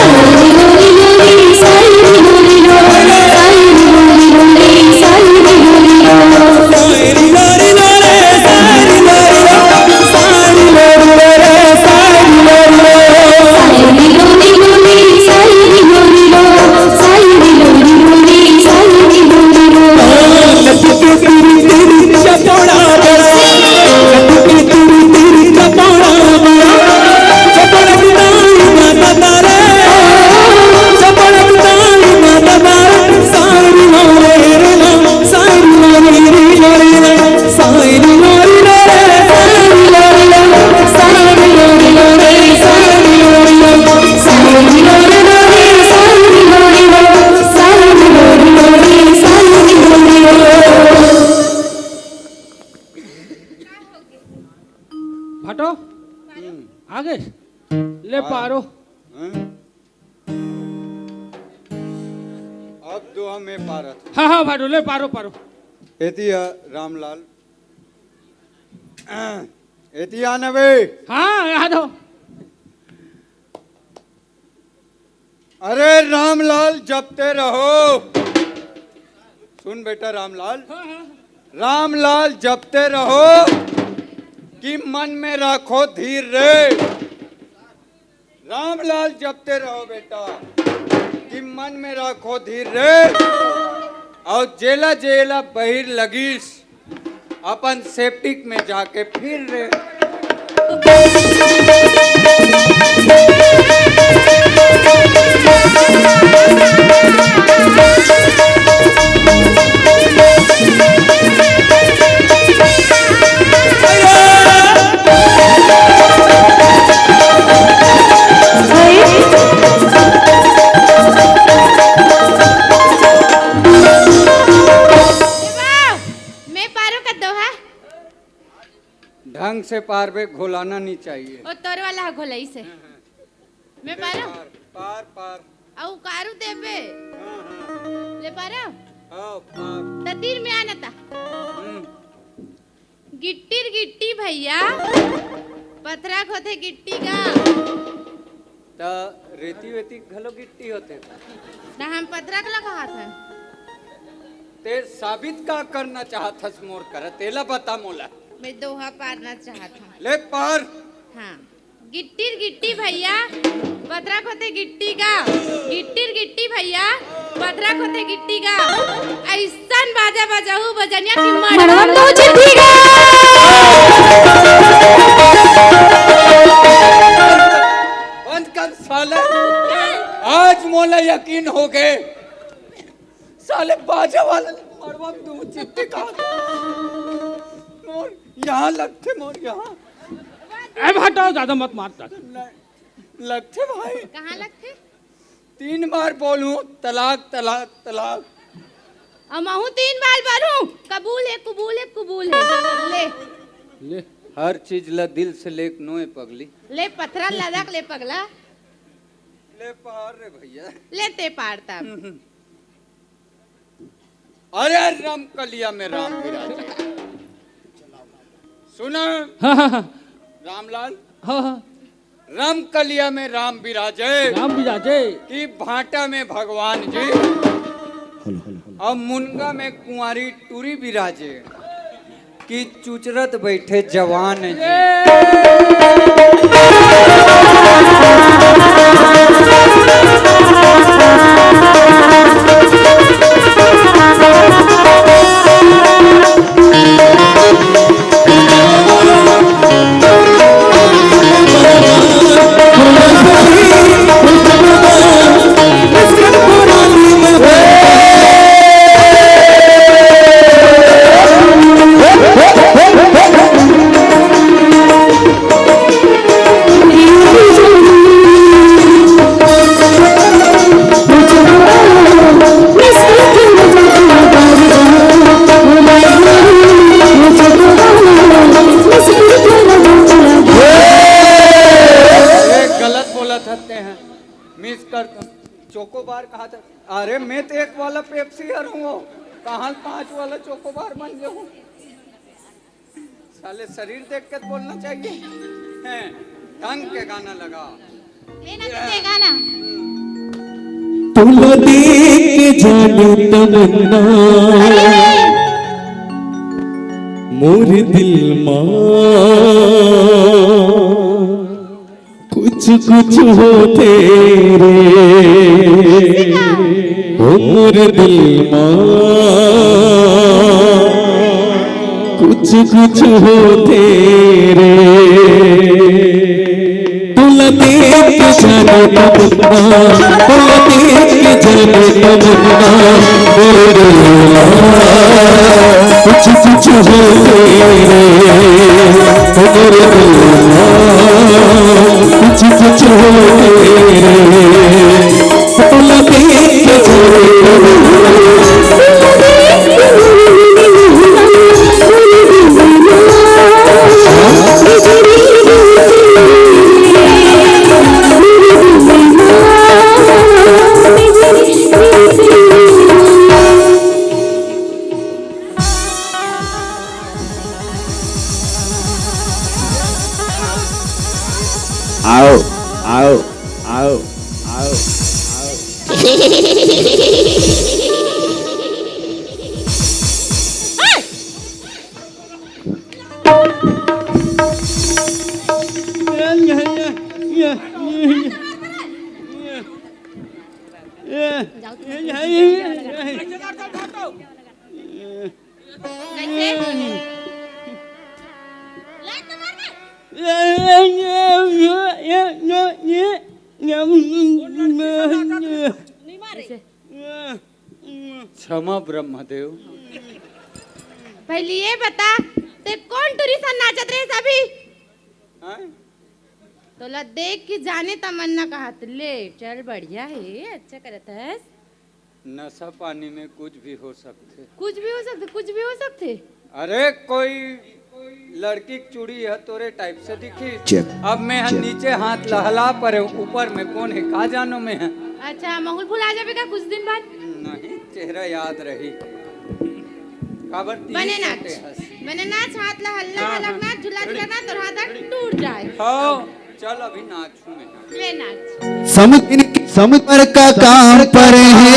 भाटो, आ गे? ले हाँ। पारो। हम्म। अब तो हमें पारत। हाँ, हाँ, भाटो, ले पारो, पारो। एती ह रामलाल। एती आ न बे। हाँ, आ दो। अरे रामलाल जपते रहो। सुन बेटा रामलाल, हाँ, हाँ। रामलाल जपते रहो कि मन में रखो धीर रे। रामलाल जपते रहो बेटा कि मन में रखो धीर रे। अउ जेला जेला बहिर लगिस, अपन सेप्टिक में जाके फिर रे। मैं पारो कर दो है। ढंग से पारबे, घोलाना नहीं चाहिए। ओ तोर वाला ह घोलई से। मैं पारो? पार, पार, पार। अउ कारू देबे? हाँ, हाँ। ले पारो? हाँ, पार। त तीर में आना ता। हम्म। गिट्टी रे गिट्टी भैया, पथरा के होथे गिट्टी का। त रेती वेती घलो गिट्टी होथे। ना, हम पथरा के लगावत हन। ते साबित का करना चाहत हस मोर करा, तेला बता मोला। मैं दोहा पारना चाहत हूँ। ले पार। हाँ। गिट्टी रे गिट्टी भैया, पथरा के होथे गिट्टी का। गिट्टी रे गिट्टी भैया, पथरा के होथे गिट्टी का। ऐसन बाजा बजाहू बजनिया की मड़वा मड़वा में दो चिट्ठी का। बंद कर साले, आज मोला यकीन हो गे। साले बाजा वाला मड़वा में दो चिट्ठी का। मोर यहाँ लगथे, मोर यहाँ। ए भाटो, ज्यादा मत मार, ज्यादा। ल-, लगथे भाई। कहाँ लगथे? तीन बार बोलूं, तलाक, तलाक, तलाक। अउ महूं तीन बार बोलूं, कबूल हे, कबूल हे, कबूल हे। ले। ले। हर चीज ला दिल से लेक नोए पगली। ले पथरा लदक ले पगला। ले पार रे भैया। ले ते पार तब। हम्म, हम्म। अरे रमकलिया में राम विराज। सुना? हाँ, हाँ, हाँ। रामलाल। हाँ, हाँ। रमकलिया में राम विराजे, राम विराजे। कि भाटा में भगवान जी, हेलो, हेलो, हेलो। और मुनगा में कुंवारी टूरी विराजे, कि चुचरत बैठे जवान जी। ए, गलत बोलत हते हैं। मिस कर चोकोबार कहा था। अरे, मैं तो एक वाला पेप्सी हर हूँ, कहाँ पाँच वाला चोकोबार बन जाऊँ? साले, शरीर देख के बोलना चाहिए। हैं, ढंग के गाना लगा। लेना तो देगा ना। तोला देख के जाने तमन्ना, अरे! मोर दिल मा कुछ कुछ होथे रे, ओ मोर दिल मा कुछ कुछ होथे रे। तोला देख के जाने तमन्ना, तोला देख के जाने तमन्ना, मोर दिल मा कुछ कुछ होथे रे, ओ मोर दिल मा कुछ कुछ होथे रे। तोला देख के जाने तमन्ना, आओ, आओ, आओ, आओ, आओ। क्षमा ब्रह्मदेव। पहले ये बता, ते कौन टुरी सन नाचत रहे अभी? हाँ? तोला देख के जाने तमन्ना कहा त ले, चल बढ़िया हे, अच्छा करत हस। नशा पानी में कुछ भी हो सकथे। कुछ भी हो सकथे, कुछ भी हो सकथे। अरे, कोई लड़की के चूड़ी ह तोरे टाइप से दिखिस। चेक, अब मैं ह चेक। नीचे हाथ लहला परे, ऊपर में कौन हे, का जानो मैं ह। अच्छा, महुल भुला जाबे का कुछ दिन बाद? नहीं, चेहरा याद रही। काबर तीन बने नाच, सटे हस। बने नाच, हाथ ला हल्ला हाँ, हलक हाँ। नाच, झुला झुला नाच, तोर हाथ टूट जाए। हाँ, चल अभी नाच। समुद्र, समुद्र का काम पर है।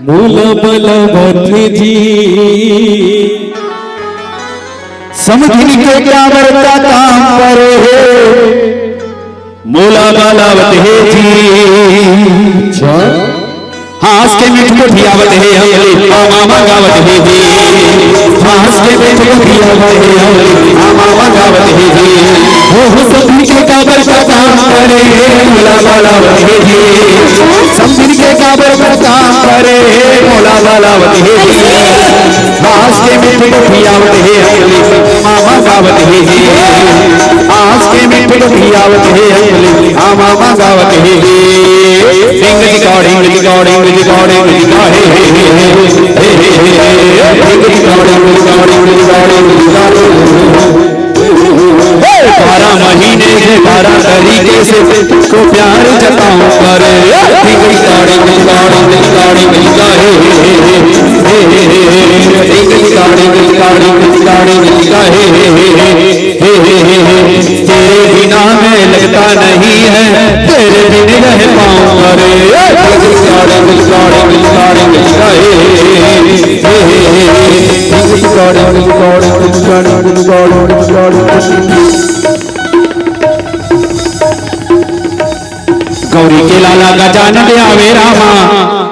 मोला बलावत जी। समुद्र के कांवर का काम पर है। मोला बलावत हे जी। अच्छा। हाँस के मीठ गोठियावत हे अमली, आमा मंगावत हे जी। हाँस के मीठ गोठियावत हे अमली, आमा मंगावत हे जी। हो, हो, समधी के काबर का काम करे, मोला बलावत हे जी। समधी के काबर का काम करे, मोला बलावत हे जी। हाँस के मीठ गोठियावत हे अमली, आमा मंगावत हे जी। हाँस के मीठ गोठियावत हे अमली, आमा मंगावत हे जी। Ding ding dong, ding ding dong, ding ding dong, ding ding dong, hey, hey, hey, hey, hey, hey, hey, hey, ding ding dong, ding ding dong, ding ding dong, ding ding dong, ding ding dong. हे, बारह महीने बारह तरीके से तुझको प्यार जताऊं। अरे, टिंग टिंग ताड़ी, टिंग ताड़ी, टिंग ताड़ी, टिंग ताड़ी, हे, हे, हे, हे, हे, हे, टिंग टिंग ताड़ी, टिंग ताड़ी, टिंग ताड़ी, टिंग ताड़ी, हे, हे, हे, हे, हे, हे, हे, हे, तेरे बिना मैं लगता नहीं है, तेरे बिन रह पाऊं। अरे, टिंग टिंग ताड़ी, टिंग ताड़ी, टिंग ताड़ी, टिंग ताड़ी, हे, हे, हे, हे, हे, हे, टिंग टिंग ताड़ी, टिंग ताड़ी, टिंग ताड़ी, टिंग ताड़ी, टिंग ताड़ी। गौरी के लाला गजानन आवे रामा,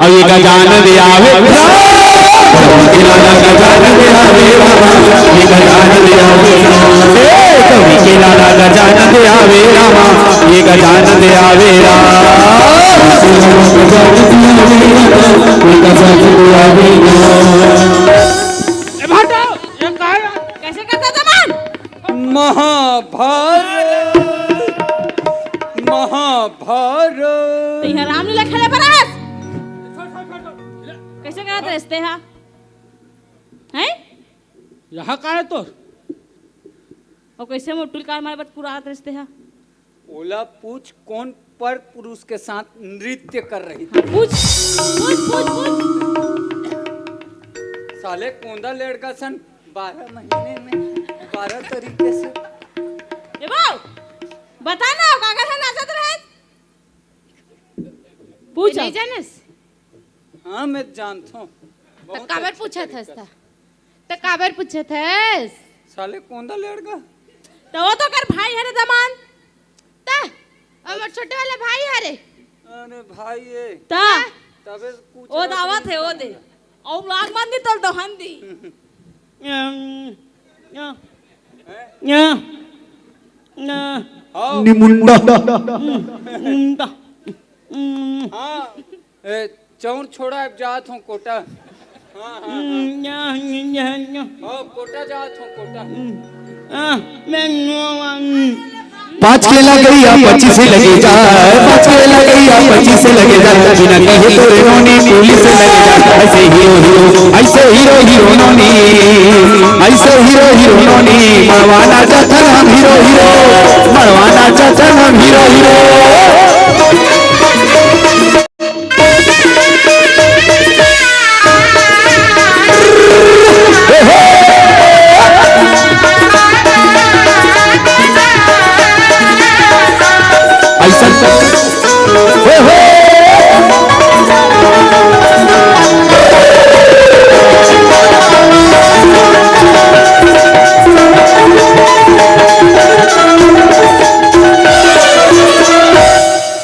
अरे गजानन आवे रामा। गौरी के लाला गजानन आवे रामा, ये गजानन आवे रामा। ए, गौरी के लाला गजानन आवे रामा, ये गजानन आवे रामा। ए भाटो, ये का है? कैसे करता था मन? महाभारत, महाभारत। ते ह रामलीला खेले बर आस? कैसे करत रहिस ते ह? हैं? यहाँ का है तो? अउ कैसे मोटुल कार मारे बर कुरात रहिस ते ह? ओला पूछ, कौन पर पुरुष के साथ नृत्य कर रही थी? हाँ, पूछ, पूछ, पूछ, पूछ। साले कोंदा लड़का सन बारह महीने में बारह तरीके से। ए बाऊ, बता ना, काकर ह नाचत रहे? पूछ। नहीं जानस? हाँ, मैं जानता हूँ। त काबर पूछत हस त? त काबर पूछत हस? साले कोंदा लड़का। त वो तो कर भाई हरे दमान। त हमर छोटे वाला भाई हरे। अरे भाई ये। त तबे पूछ ओ रहा दावत था। है, ओ दे। अउ लाग मान दी तल तो हंदी। या, या, या, या, हाँ। निमुंडा। मुंडा। हम्म। हाँ। ए, चौर छोड़ा, अब जात हूँ कोटा। हाँ, हाँ, हाँ। हम्म, या, या, या, या। हाँ, कोटा जात हूँ, कोटा। हम्म। आ, मैं नो-, हम्म। पाँच के लगइया पच्चीस लगे जा, पाँच के लगइया पच्चीस लगे जा, बिना कहे तोरे नोनी पुलिस लगे जा। ऐसे हीरो हीरो, ऐसे हीरो हीरो नोनी, ऐसे हीरो हीरो नोनी, मड़वाना चाहता हम हीरो हीरो, मड़वाना चाहता हम हीरो हीरो। अइसन, हे हो।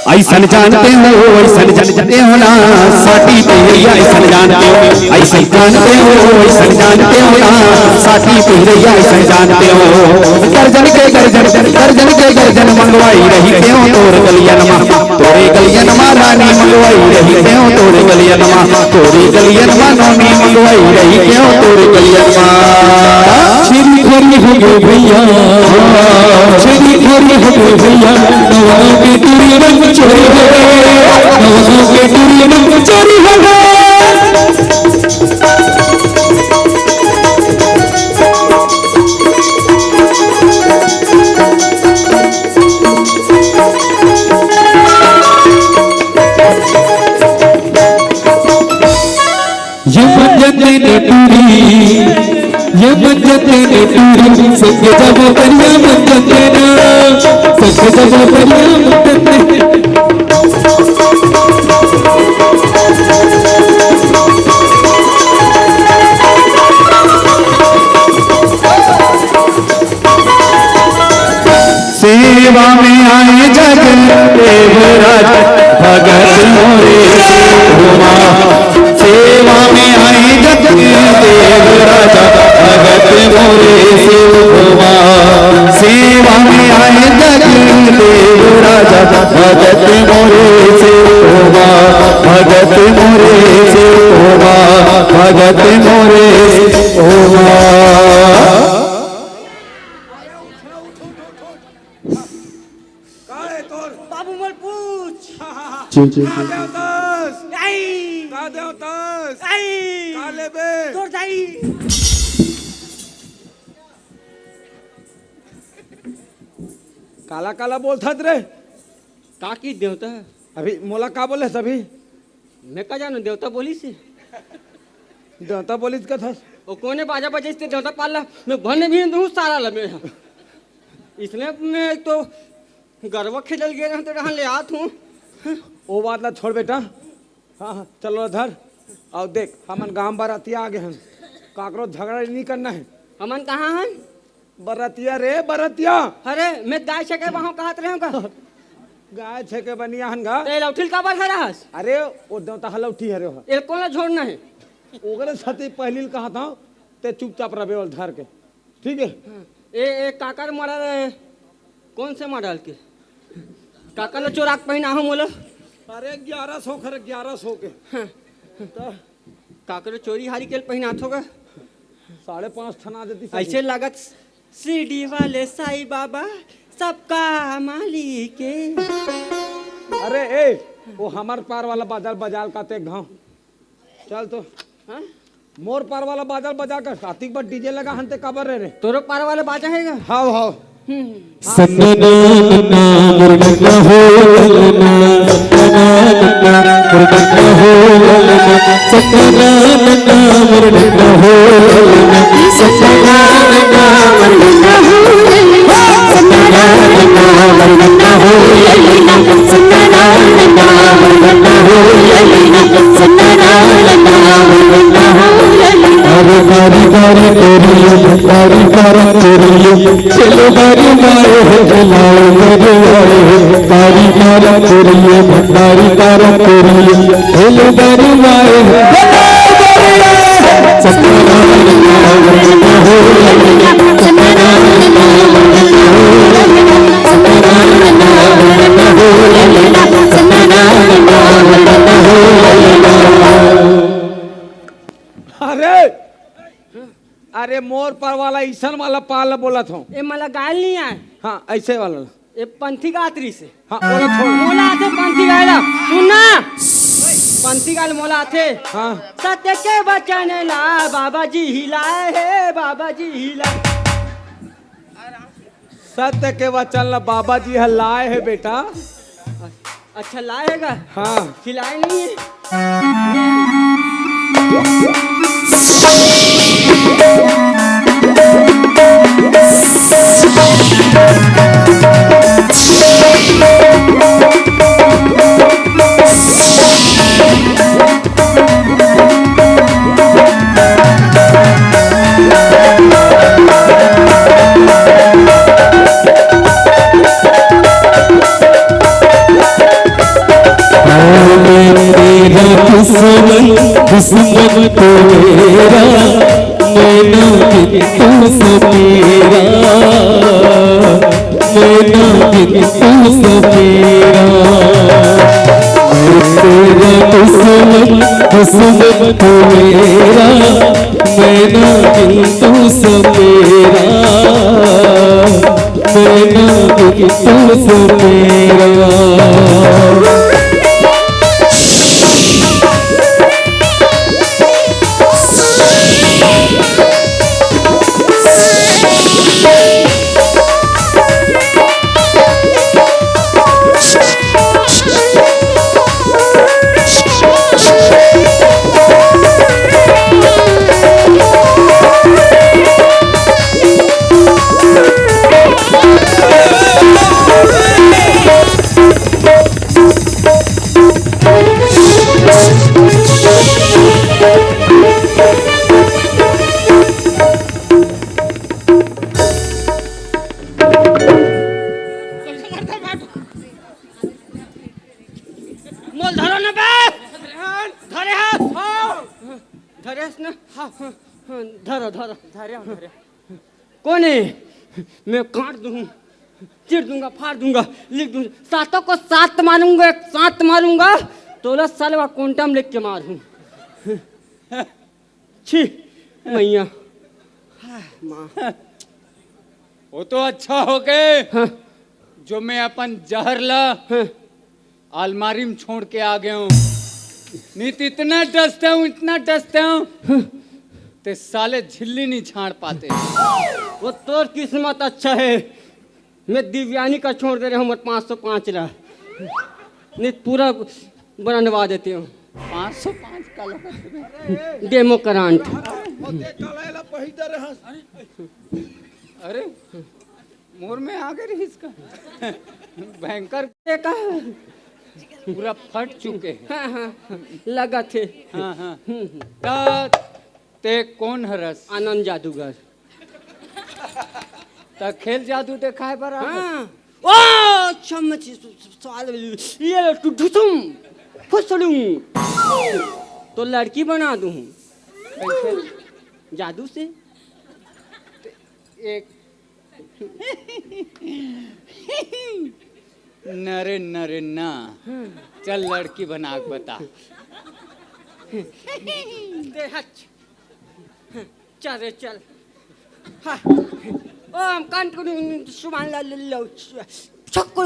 अइसन जानते हो, अइसन जानते हो ना, साटी पहिरइया अइसन जानते हो, अइसन जानते हो, अइसन जानते हो ना, साटी पहिरइया अइसन जानते हो। गर्जन के गर्जन, गर्जन के गर्जन मंगवाई रहितेंव तोर गलियन मा, तोरे गलियन मा रानी मंगवाई रहितेंव तोरे गलियन मा, तोरे गलियन मा नोनी मंगवाई रहितेंव तोरे गलियन मा। छेरी खोरी हो गे भइया, छेरी खोरी हो गे भइया, नवनों के टूरी रंग चोरी हो गे, नवनों के टूरी रंग चोरी हो गे। ये मंजन देना टूरी, ये मंजन देना टूरी, संग जाबो करिया मंजन देना, संग जाबो करिया मंजन देना। सेवा में आए जग देवराज, भगत मोरे सेवा। सेवा में आए जग देवराज, भगत मोरे सेवा। सेवा में आए जग देवराज, भगत मोरे सेवा। भगत मोरे सेवा, भगत मोरे सेवा। का है तोर? बाबू मोर पूछ। जी, जी, जी। का देवतस? आई। का देवतस? आई। का लेबे? तोर दाई। काला काला बोलथस रे? का की देवता? अभी मोला का बोले अभी? मैं का जानों, देवता बोलिस हे। देवता बोलिस कथस? ओ कोने बाजा बजाइस ते देवता पाल ला? मैं बने भी नहीं दूँ सारा ला मैं। इसने मैं तो गरवा खेलल गे रहूँ तो रहन ले आत हूँ। ओ बात ला छोड़ बेटा। हाँ, हाँ, चलो धर। अउ देख, हमन गांव बरतिया आ गे हन। काकरो झगड़ा नहीं करना हे। हमन कहाँ हन? बरतिया रे, बरतिया। अरे, मैं गाय छेके बहाव कहत रहेंव का? गाय छेके बनिया हन गा। ते लौठी ल काबर धरे हस? अरे, ओ देवता ह लौठी हरे हो। एल कोन ला छोड़ना हे? ओकरे साथे पहिली ल कहत हंव, ते चुपचाप रबे ओल धर के। ठीक हे? हाँ। ए, ए, काकर मॉडल हे? कोन से मॉडल के? काकर ला चोरा के पहिनाहूँ मोला? अरे, ग्यारह सौ के रे, ग्यारह सौ के। हाँ। त काकरो चोरी हारी के पहिनाथो गा? साढ़े पाँच ठन आ जाती सही। अइसे लागत शिरडी वाले साईं बाबा सबका मालिक हे। अरे ए, ओ हमर पार वाला बाजा ल बजा ल का ते घाव। चल तो। हाँ? मोर पार वाला बाजा ल बजा के सातिक बर डीजे लगा हन ते काबर रे रे? तोरो पार वाला बाजा हे गा? हाव, हाव। हम्म। सन्ना ना ना ना मुरगन्ना हो ललना, सन्ना ना ना ना मुरगन्ना हो ललना, सन्ना ना ना ना मुरगन्ना हो ललना, सन्ना ना ना ना मुरगन्ना हो ललना, सन्ना ना ना ना मुरगन्ना हो ललना, सन्ना ना ना ना मुरगन्ना हो ललना, सन्ना ना ना ना मुरगन्ना हो ललना। अरे बारी बारी तोरियो, बारी बारी तोरियो, चलो बारी मारे हो जलाओ मेरे आए हो। बारी बारी तोरियो, बारी बारी तोरियो, चलो बारी मारे हो जलाओ मेरे आए हो। सत्यनारायण नाम हो, सत्यनारायण नाम हो, सत्यनारायण नाम हो, सत्यनारायण नाम हो। अरे, अरे मोर पार वाला ईसन वाला पाल बोलत हूँ। ए मला गायल नहीं आए। हाँ, ऐसे वाला। ए पंथी गात रही से। हाँ, ओला छोड़। मोला आथे पंथी गायला। सुन ना। पंथी गायल मोला आथे। हाँ। सत्य के वचन ला बाबा जी हिलाए हे, बाबा जी हिलाए। सत्य के वचन ला बाबा जी ह लाए हे बेटा। अच्छा, लाए हे गा? हाँ। खिलाए नहीं है। तेरा दुश्मन, दुश्मन तो मेरा, मैं ना किंतु समेरा, मैं ना किंतु समेरा। मैं तेरा दुश्मन, दुश्मन तो मेरा, मैं ना किंतु समेरा, मैं ना किंतु समेरा। मोल धरो ना बे। धरे हस? हाँ। धरे हस ना? हाँ, हाँ, हाँ, धरो, धरो। धरे हस, धरे। कौन है? मैं काट दूँ, चीर दूंगा, फाड़ दूंगा, लिख दूंगा, सातों को सात मारूंगा, एक साथ मारूंगा, तोला सलवा कोंटम लिख के मारूं। छी, मैया। माँ। वो तो अच्छा हो गए हाँ। जो मैं अपन जहर ला हाँ। अलमारी में छोड़ के आ गया हूँ। नहीं तो इतना डसता हूँ, इतना डसता हूँ, हाँ। ते साले झिल्ली नहीं छाड़ पाते। वो तोर किस्मत अच्छा है, मैं दिव्यानी का छोड़ दे रहे हूँ, मोर पाँच सौ पाँच ला। नहीं, पूरा बनवा देते हो। पाँच सौ पाँच का लगा। Demo current. अरे, मोर में आ गए इसका। भयंकर। ये का? पूरा फट चुके हैं। हाँ, हाँ, लगा थे। हाँ, हाँ। हम्म, हम्म। त ते कोन हरस? आनंद जादूगर। त खेल जादू देखाए बर आ? हाँ। ओ, चम्मच, स-, स-, सवाल, ये टुटुसुम, फुसलुम। तो लड़की बना दूँ। कैसे? जादू से। एक नरे, नरे ना। चल, लड़की बना के बता। दे हच। चल रे, चल। हाँ। ओ, हम कान को सुमान ला, ला, ला, छक्कू।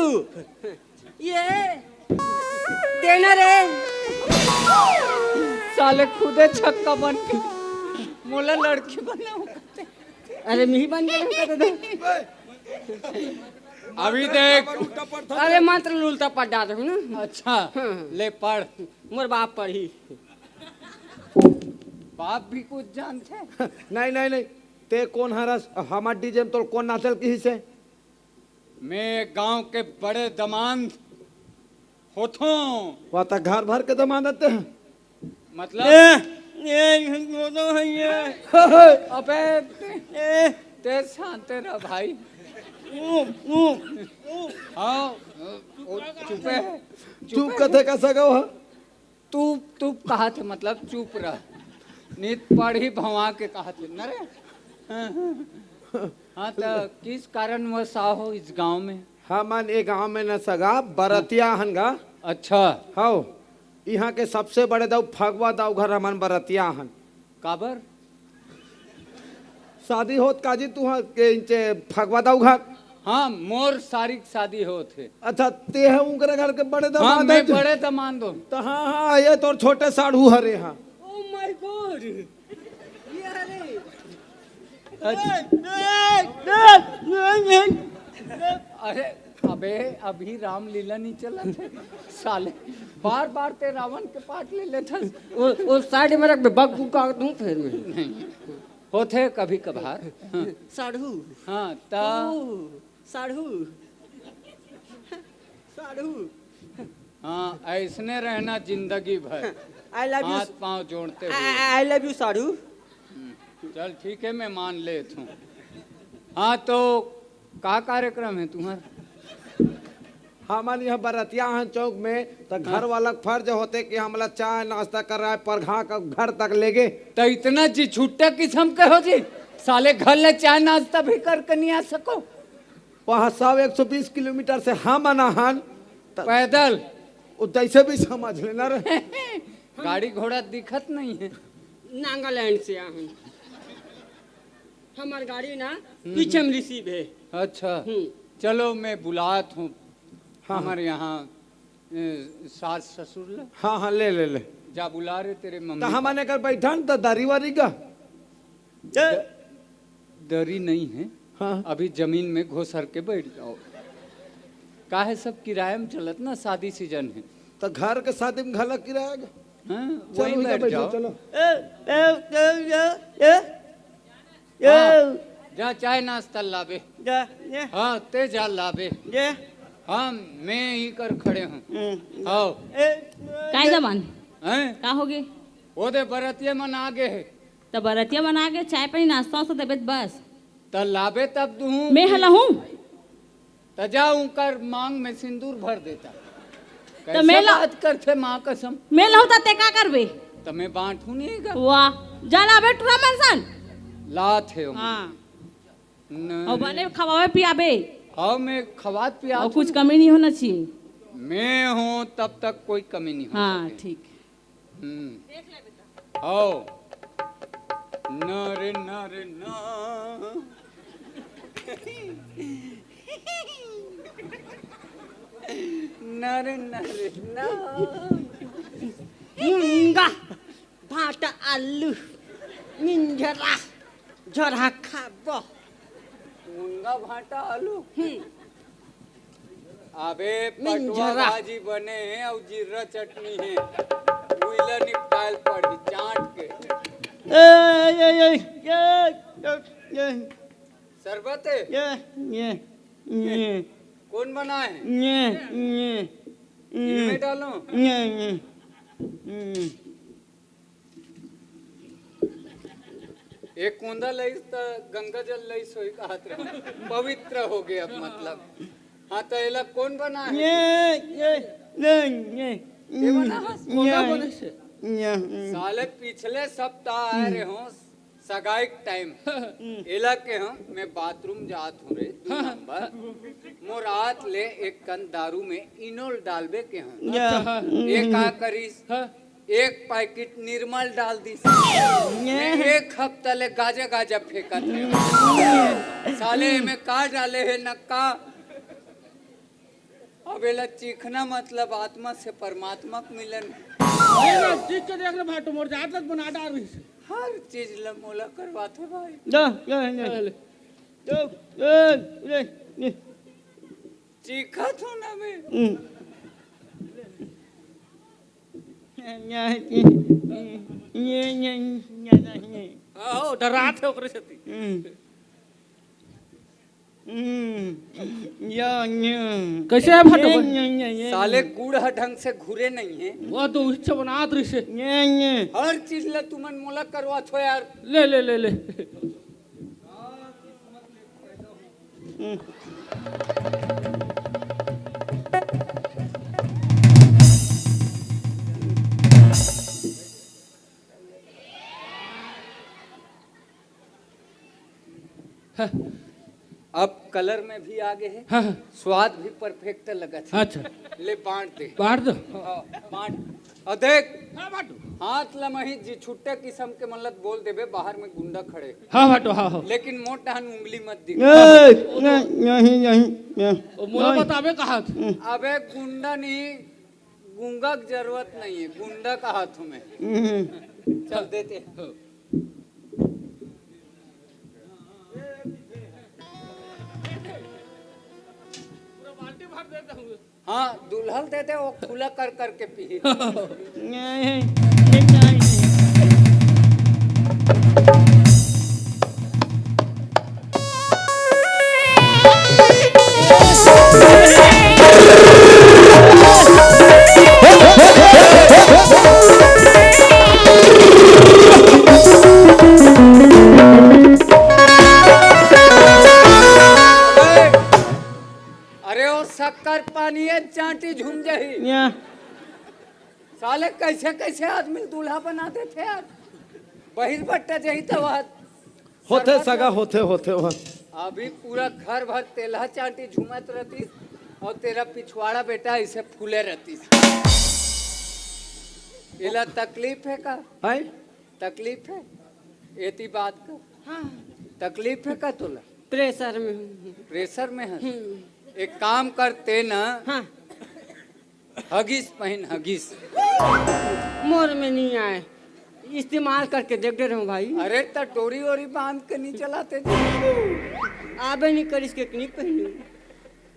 ये। देना रे। साले खुदे छक्का बन के मोला लड़की बनाओ। अरे, मिही बन के कहते थे। अभी देख। अरे, मंत्र उल्टा पढ़ डाल रहे हूँ ना। अच्छा, हाँ। ले पढ़। मोर बाप पढ़ी। बाप भी कुछ जानते? नहीं, नहीं, नहीं। ते कोन हरस? हमार डीजे में तोर कोन नाचल की से? मैं गांव के बड़े दमांद होथों। वह तो घर भर के दमांद आते हैं। मतलब? ए, ए, ये दोनों है ये। अबे, ए। ते शांत रह भाई। ऊ, ऊ, ऊ। हाँ, वो चुपे है। चुप कथे का सगा हो? तू, तू कहा थे, मतलब चुप रह। नित पढ़ी भवा के कहा थे, न रे? हाँ, तो किस कारणवश आओ इस गांव में? हमन ए गांव में न सगा, बरतिया हन गा। अच्छा। हव, इहाँ के सबसे बड़े दाऊ फगवा दाऊ घर हमन बरतिया हन। काबर? शादी होत काजी तुहा के इंचे फगवा दाऊ घर? हाँ, मोर सारी शादी होत हे। अच्छा, ते ह उनकरे घर के बड़े हाँ, दमांद मैं हस? बड़े दमांद हों। त हाँ, हाँ, ये तोर छोटे साढ़ू हरे हाँ। Oh my God! ये हरे। अच्छा। अरे, अबे, अभी रामलीला नहीं चला था। साले, बार-बार ते रावण के पार्ट ले लेथस। वो, वो साइड में रख बे, बग को काट दूं फिर मैं। नहीं। होथे कभी कभार। हाँ। साढ़ू। हाँ, त ओ, साढ़ू। साढ़ू। हाँ, ऐसने रहना जिंदगी भर। I love you। हाथ पाँव जोड़ते हुए। I, I love you, साढ़ू। हम्म, चल ठीक है, मैं मान लेत हूँ। हाँ, तो का कार्यक्रम है तुम्हारा? हमन यहाँ बरतिया हन चौक में, त घर हाँ। वाला के फर्ज होथे कि हमला चाय नाश्ता कराए, परघा के घर तक लेगे। त इतना जी छुट्टा किसम के हो जी, साले घर ले चाय नाश्ता भी करके नहीं आ सको। वहाँ सौ एक सौ बीस किलोमीटर से हमन आहन, त पैदल। वो जैसे भी समझ लेना रे। गाड़ी घोड़ा दिखत नहीं है। नागालैंड से आहन। हमार गाड़ी ना हम्म। पीछे में रिसीव है। अच्छा, हम्म। चलो मैं बुलात हूँ हाँ, हमारे हाँ। यहाँ, ए, सास ससुर ला। हाँ, हाँ, ले, ले, ले। जा बुला रे तेरे मम्मी तो हमन पापा। एकर बैठन तो दरी वरी का? द-, दरी नहीं है। हाँ। अभी जमीन में घुसर के बैठ जाओ। काहे सब किराए में चलत ना, शादी सीजन है। तो घर के शादी में घला किराया का? हाँ, चलो, वहीं इधर बैठ बैठो, जाओ। चलो। ए, ए, ए, ए, ए। हाँ, जा चाय नाश्ता लाबे। जा, जा। हाँ, ते जा लाबे। जा। हाँ, मैं ही कर खड़े हूँ। हम्म। आओ। ए, काय दमान? हैं? का होगे? वो दे बरतिया मन आगे है। त बरतिया मन आगे, चाय पानी नाश्ता वास्ता देबे त बस। त लाबे तब दूँ। मैं हला हूँ। त जा उनकर मांग में सिंदूर भर देता। त कैसे मैं ला- बात करथे माँ कसम? मैं लहूँ त ते का करबे? त मैं बांटू नहीं गा। वाह, जा लाबे टूरा मनसन। लात है वो। हाँ। न- और बने खवावे पियाबे। हाँ, मैं खवात पियात और कुछ हूँ। कमी नहीं होना चाहिए। मैं हूँ तब तक कोई कमी नहीं हो हाँ, सके। ठीक। हम्म। आओ। ना रे, ना रे, ना। ना रे, ना रे, ना। मुंगा, भाटा आलू, मिंजरा, झोरा खाबो। मुंगा, भाटा आलू? हम्म। अबे पटवा भाजी बने हे अउ जीरा चटनी हे। उइला निपटायल पड़ही चाट के। ए, ए, ए, ए, ए, ए, शरबत हे? ए, ए, ए। कौन बनाए हे? ए, ए, ए। इमे डालो। ए, ए, ए। एक कोंदा लइस त गंगा जल लइस होई कहत रहे। पवित्र हो गया मतलब। हाँ, त एला कौन बना हे? ये, ये, ये, ये। ये बना हस? कोंदा ये, बने से? ये, ये। साले पिछले सप्ताह आए रहे हो सगाई के टाइम। एला के हम, मैं बाथरूम जात हूँ रे, दू नंबर। मोर आत ले एक कन दारू में इनोल डालबे के हम। या। अच्छा, हाँ। ये का करिस? हाँ। एक पैकेट निर्मल डाल दिस। मैं एक हफ्ता ले गाजा गाजा फेंकत रहे। साले में का डाले हे न का। अब एला चीखना मतलब आत्मा से परमात्मा के मिलन। अरे ना, चीख के देख ले भाटो, मोर जात लग बना डाल रही से। हर चीज ल मोला करवाथे भाई। जा, जा, जा। चल। चुप, ए, ए, ए। चीखत हो ना मैं। हम्म। ये, ये, ये, ये, ये। हाँ, हो, डरात हे ओकरे सेती। हम्म। हम्म। या, या। कैसे हे भाटो? ये, ये, ये, ये। साले गुड़ ह ढंग से घुरे नहीं हे। वो तो उच्च बनात रही से। ये, ये। हर चीज ला तुमन मोला करवात हो यार। ले, ले, ले, ले। अब कलर में भी आगे हे, हाँ, हाँ। स्वाद भी परफेक्ट लगत हे। अच्छा। ले बांट दे। बांट दो। हाँ, बांट। अउ देख, हाँ, बांटो। हाथ ल मही जी छुट्टे किसम के मन ल बोल देबे, बाहर में गुंडा खड़े। हाँ, बांटो, हाँ, हाँ। लेकिन मोट डहन उंगली मत दिखा। ए, नहीं, नहीं, नहीं, नहीं। ओ, मोला नहीं। बताबे कहा था। अबे गुंडा नहीं, गूंगा के जरूरत नहीं है, गुंडा कहा तुम्हें। हम्म। चल देते हैं। हाँ, दुल्हन दे दे, वो खुला कर करके पी। नहीं, नहीं, नहीं। अरे ओ शक्कर पानी है, चांटी झूम जाही। या। साले कैसे कैसे आदमी दूल्हा बना देथे यार। बहिर बट्टा जाही त वह होथे सगा, होथे, होथे वह। अभी पूरा घर भर तेलहा चांटी झूमत रहतीस अउ तेरा पिछवाड़ा बेटा ऐसे फूले रहतीस। एला तकलीफ है का? हैं? तकलीफ है? एती बात कर। हाँ। तकलीफ है का तोला? प्रेशर में हूँ। प्रेशर में है? हम्म। एक काम करते ना। हाँ। हगिस पहिन, हगिस। मोर में नहीं आए, इस्तेमाल करके देख दे रहे हूँ भाई। अरे त डोरी ओरी बांध के नहीं चलाते जी। आबे नहीं करिस के नहीं पहनू।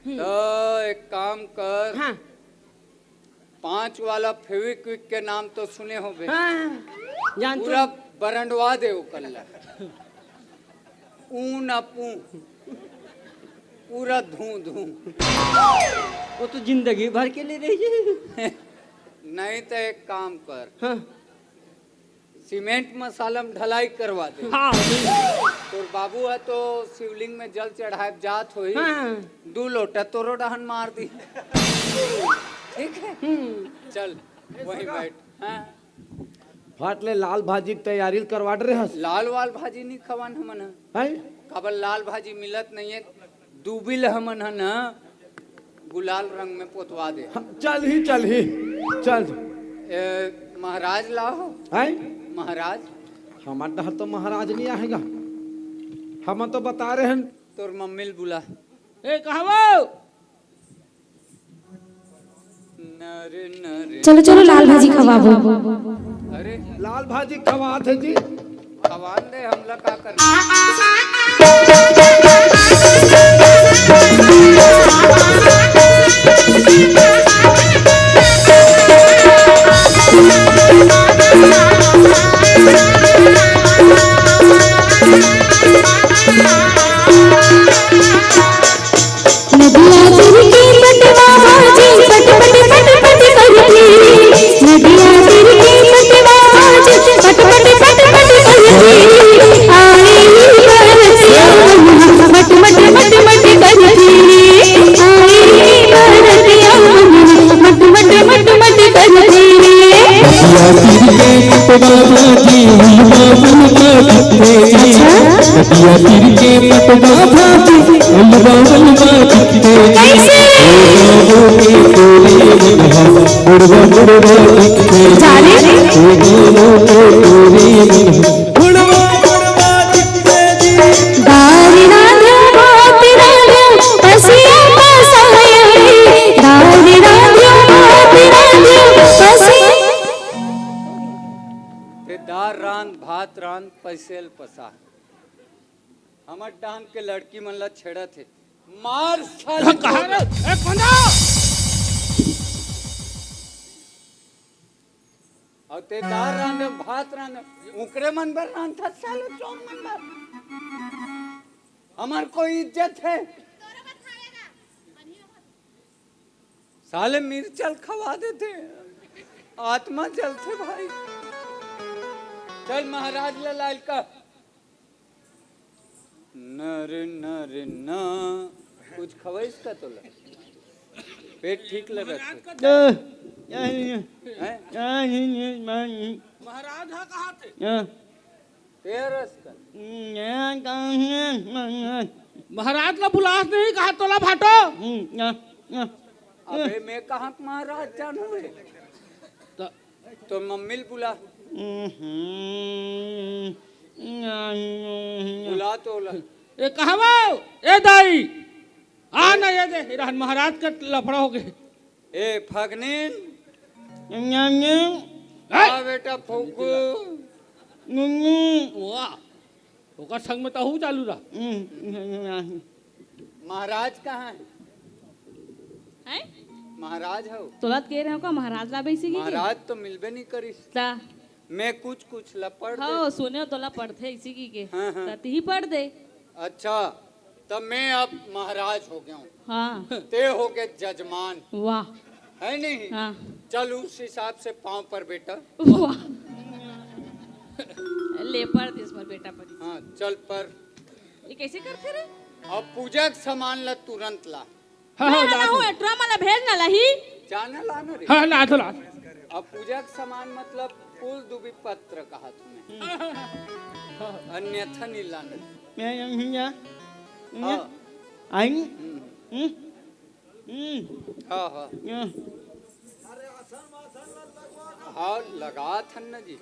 तो एक काम कर। हाँ। पांच वाला फेविक्विक के नाम तो सुने होबे। हाँ, जानते पूरा हो। बरंडवा दे ओकर ला। ऊ ना पू, पूरा धू धू। वो तो जिंदगी भर के लिए रही। नहीं तो एक काम कर। हाँ। सीमेंट मसाला में ढलाई करवा दे। हाँ। तोर बाबू है तो शिवलिंग में जल चढ़ाए जात होही। हाँ। दू लोटा तोरो डहन मार दी। ठीक है? हम्म। चल, वहीं बैठ। हाँ। फाट ले लाल भाजी के तैयारी करवा डरे हस। लाल वाल भाजी नहीं खवान हमन ह। हैं? काबर लाल भाजी मिलत नहीं है। दूबी ल हमन ह ना गुलाल रंग में पोतवा दे। हाँ, चल ही, चल ही, चल। ए, महाराज लाओ। हैं? महाराज। हमर डहर तो महाराज नहीं आएगा। हमन तो बता रहे हैं। तोर मम्मी ल बुला। ए, कहाँ वो? चलो, चलो, लाल भाजी खवाबो। अरे, लाल भाजी खवात है जी। खवान दे, हमला का करना? नदिया तीर के पटवा भाजी पट पट पट पट करथे। नदिया तीर के पटवा भाजी पट पट पट पट करथे। आए बरतिया मन मट मट मट मट करथे। आए बरतिया मन मट मट मट मट करथे। नदिया तीर के पटवा भाजी हलवा बनवा दिखथे जी। अच्छा। नदिया तीर के पटवा भाजी हलवा बनवा दिखथे जी। कैसे? ओ बाबू के टोरी मन ह बुढ़वा बुढ़वा दिखथे जी। जा रे। ओ बाबू के टोरी मन ह बुढ़वा बुढ़वा दिखथे जी। दारी रांधियो भात रांधियो पसिया पसायो रे। दारी रांधियो भात रांधियो पसिया। ते दार रांध, भात रांध, पसेल पसा। हमर डाहन के लड़की मन ला छेड़त हे। मार साले कहाँ रे? ए, पंडा! अउ ते दार रांध, भात रांध, उकरे मन बर रांधत साले चोर मन बर। हमर कोई इज्जत हे? साले मिर्चल खवा देथे, आत्मा जलथे भाई। चल महाराज ला लाइल का। नर नर ना। कुछ खवाइस का तोला? पेट ठीक लगत हे? महाराज हा कहाँ थे? तेरस का। महाराज ला बुलास नहीं कहा तोला भाटो। अबे मैं कहाँ के महाराज जानू रे? तो तो मम्मी ल बुला। बुला तो ला। ए कहाँ वो? ए दाई, आ ना ये दे, इरान महाराज का लफड़ा हो गए। ए फगनीन। आ बेटा फुग्गू। वाह, ओकर संग में तहू चालू रहा। महाराज कहाँ है? हैं? महाराज हो। तोला त कह रहे हो का महाराज ला बेसी की? महाराज तो मिलबे नहीं करिस। ता। मैं कुछ कुछ ला पढ़ दे। हाँ, सुने हो तोला पढ़थे इसी की के। हाँ, हाँ। त तिही पढ़ दे। अच्छा, तब मैं अब महाराज हो गया हूँ। हाँ। ते हो गए जजमान। वाह। है नहीं? हाँ। चल उस हिसाब से पाँव पर बेटा। वाह। ले पढ़ दे इस पर बेटा पर। हाँ, चल पर। ये कैसे करथे रे? अब पूजा के सामान ला तुरंत ला। हाँ, हाँ, मैं ला हूँ, दो। एटरा मला भेज ना लही। जाना लाना रे। हाँ, ला तो ला। अब पूजा के सामान मतलब फूल दुबी पत्र कहा तुम्हें। अन्यथा नहीं लाना। मैं यहाँ, यहाँ, हाँ। आई। हम्म। हम्म। हम्म। हाँ, हाँ। हाँ। हाँ, लगा थन न जी।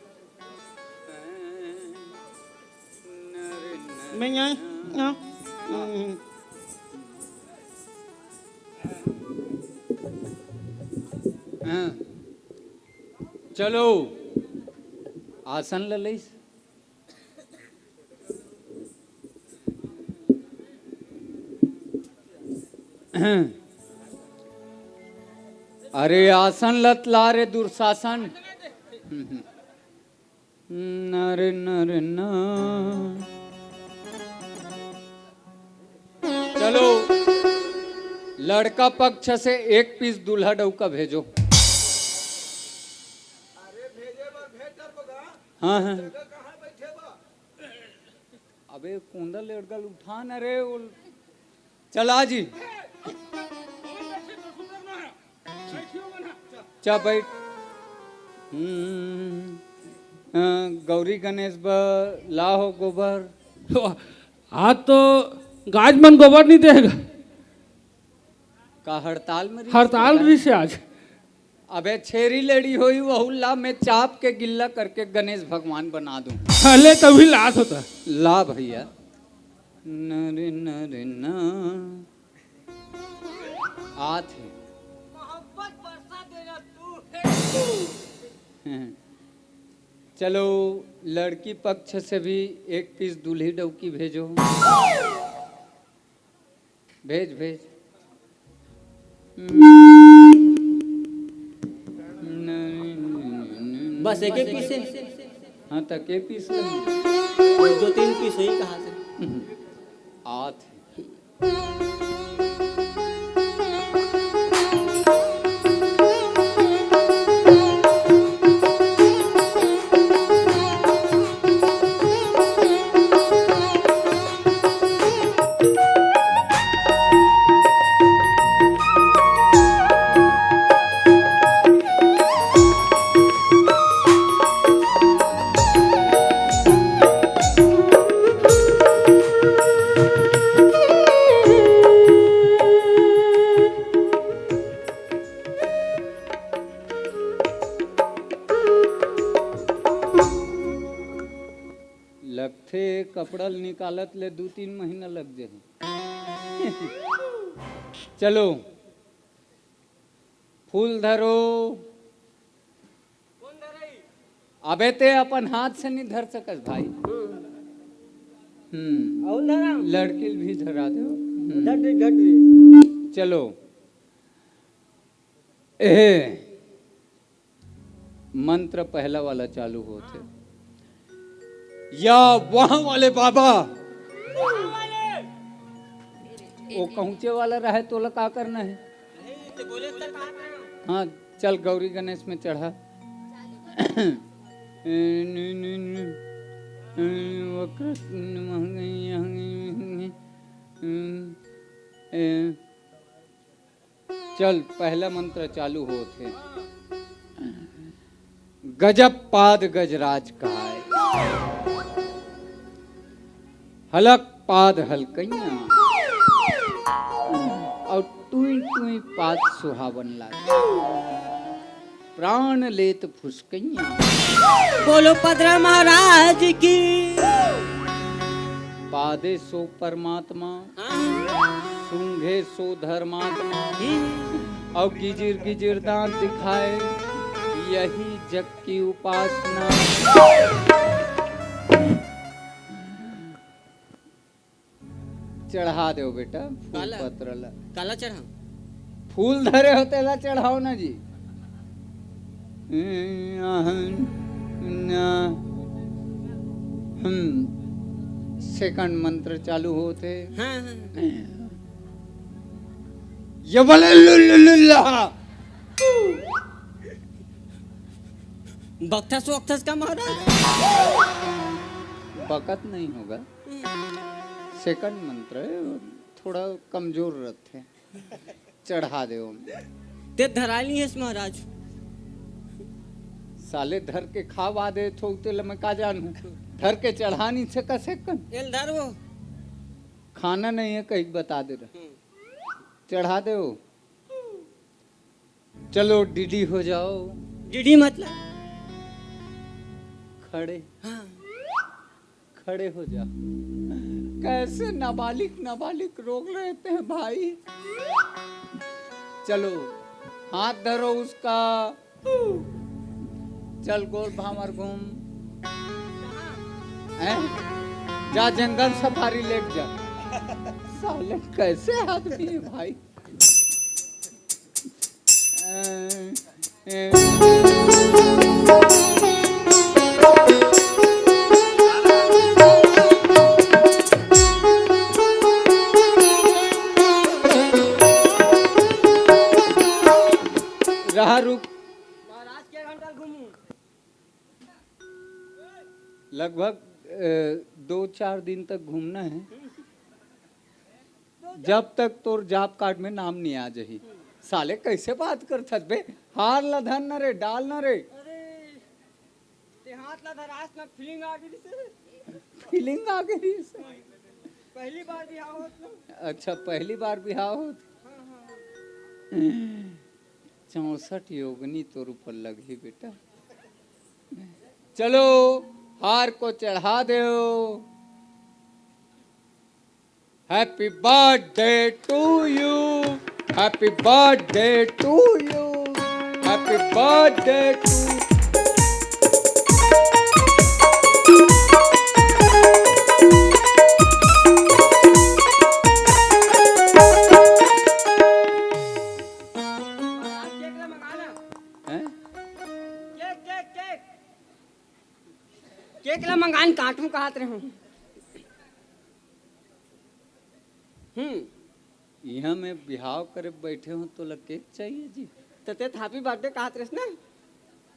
मैं यहाँ, यहाँ। हाँ। चलो, आसन ले लइस। अरे आसन लत ला रे दुर्शासन। नर नर ना। चलो, लड़का पक्ष से एक पीस दूल्हा डौका भेजो। हाँ, हाँ। अबे कोंदा लेड़गल उठा न रे, वो चला जी। चा बैठ। हम्म, हाँ, गौरी गणेश बर लाहो गोबर। आज तो गाज मन गोबर नहीं देगा। का हड़ताल में रहिस हड़ताल का? रहिस आज। अबे छेरी लेड़ी होई, वहू ला मैं चाप के गिल्ला करके गणेश भगवान बना दूं। अले तभी लात होता। ला भैया। नरे नरे ना। आत हे। मोहब्बत बरसा देना तू। चलो, लड़की पक्ष से भी एक पीस दूल्ही डौकी भेजो। भेज, भेज। बस एक एक पीस है। हाँ, त के पीस लगी? दो तीन पीस है, कहाँ से? आत हे। कपड़ा ल निकालत ले दू तीन महीना लग जाही। चलो, फूल धरो। अबे ते अपन हाथ से नहीं धर सकस भाई। हम्म। अउ धरा। लड़की ल भी धरा दो। हम्म। धर दे, धर दे। चलो। ए, मंत्र पहला वाला चालू होथे। या वहां वाले बाबा, वो कहूचे वाला रहे, तोला का करना है? हाँ, चल गौरी गणेश में चढ़ा। चल, पहला मंत्र चालू होत हे। गजब पाद गजराज कहाय, हलक पाद हलकैया, अउ टुई टुई पाद सुहावन लागे। प्राण लेत फुसकैया। बोलो पदरा महाराज की। पादे सो परमात्मा, हाँ। सूंघे सो धर्मात्मा, हम्म। अउ गिजिर गिजिर दांत दिखाए, यही जग की उपासना। चढ़ा देव बेटा फूल काला? पत्र ला। काला चढ़ाव? फूल धरे हो तेला चढ़ाव ना जी। हम्म, सेकंड मंत्र चालू होत हे। हाँ, हाँ। ये बोले लुल्लुल्ला। बकथस वकथस का महाराज? बकत नहीं होगा। सेकंड मंत्र हे, थोड़ा कमजोर रथे। चढ़ा दे ओम। ते धरा ली हस महाराज। साले धर के खावा दे थो, तेला मैं का जानू। धर के चढ़ा नहीं सका सेकंड। एल धर वो। खाना नहीं है कहीं बता दे रहा। हम्म। चढ़ा दे वो। चलो डीडी हो जाओ। डीडी मतलब? खड़े। हाँ। खड़े हो जा। कैसे नाबालिग नाबालिग रोग रहते हैं भाई। चलो हाथ धरो उसका। चल गोल भांवर घूम। हैं? जा जंगल सफारी लेके जा। साले कैसे आदमी है भाई। रहा रुक। महाराज के घंटा घूमू। लगभग अ, दो चार दिन तक घूमना है। जब तक तोर जॉब कार्ड में नाम नहीं आ जाही। साले कैसे बात करथस बे? हार ला धर न रे, डाल न रे। अरे, ते हाथ ला धरास ना, फीलिंग आ गई से। फीलिंग आ गई से। पहली बार बिहाव होत ना। अच्छा, पहली बार बिहाव होत। हाँ, हाँ। चौसठ योगनी तोर ऊपर लगही बेटा। चलो, हार को चढ़ा दो। Happy birthday to you, happy birthday to you, happy birthday to हैं? Cake, cake, cake. केक ला मंगान काटूं कहत रहे हूँ। हम्म। इहाँ मैं बिहाव करे बैठे हूँ, तोला केक चाहिए जी? त ते happy birthday कहत रहिस ना?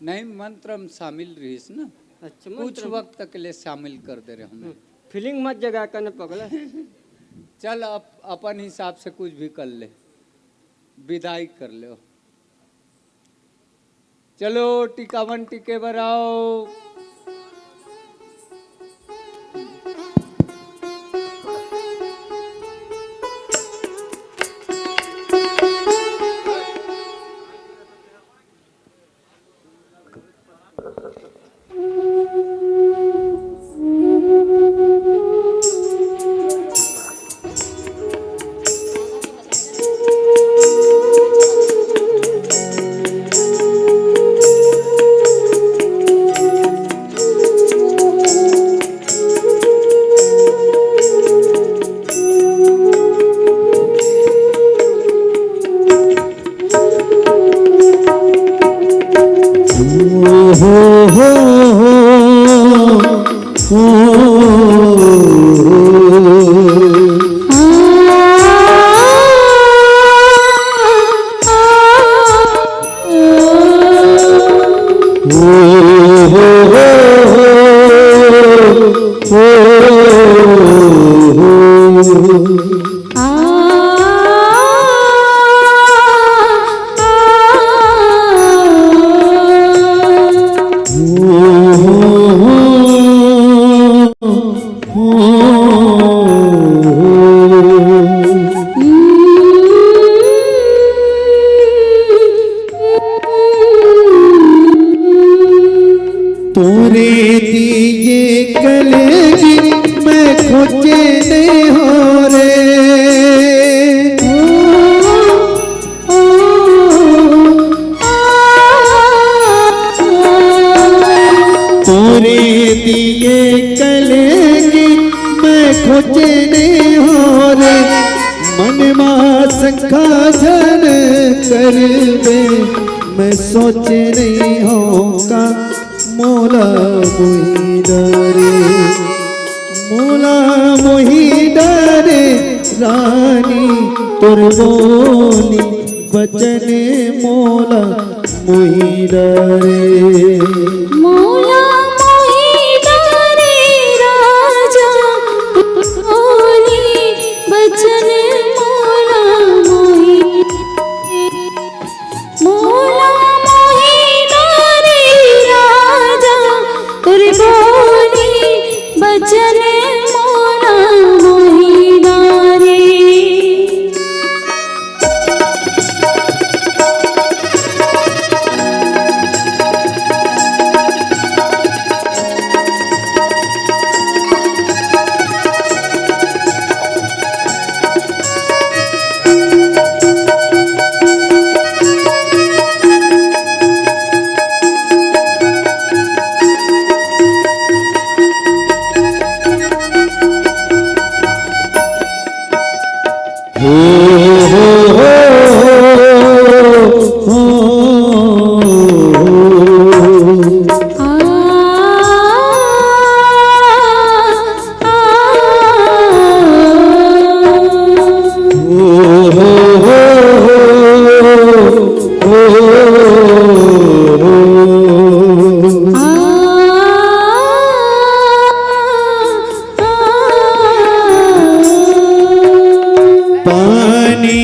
नहीं, मंत्र में शामिल रहिस ना। अच्छा, कुछ मंत्र में। वक्त के लिए शामिल कर दे रहे हूँ मैं। हम्म। फीलिंग मत जगा कने पगला। चल, अप-, अपन हिसाब से कुछ भी कर ले, विदाई कर ले। चलो, टिकावन टिके बर आओ। तोरे दिए कलेगी मैं खोजे नहीं हो रे। तोरे दिए कलेगी मैं खोजे नहीं हो रे। मन मा शंका झन करबे, मैं सोचे नहीं हो का मोला मोही डरे। मोला मोही डरे रानी, तोर बोली बचन मोला मोही डरे। मोला मोही डरे राजा, बोली बचन मोला मोही। मोला मोही डरे राजा, तोर बोली बचन मोला मोही डरे। पानी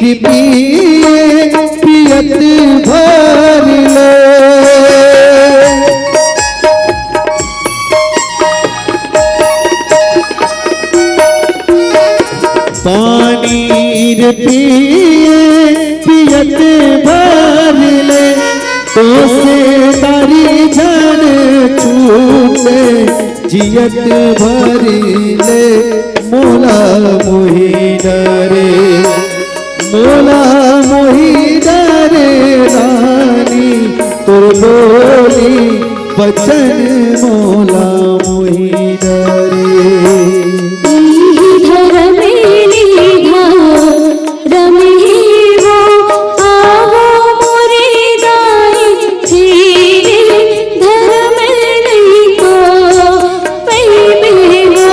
रे पिए पियत भर ले। पानी रे पिए पियत भर ले, तोसे दारी झन छूटे, जियत भर ले मोला मोही डरे। मोला मोही डरे रानी, तोर बोली बचन मोला मोही डरे। धर्म लीधा रमे वो, आवो मोरे दाई, तेरे धर्म नहीं तो पइबे वो,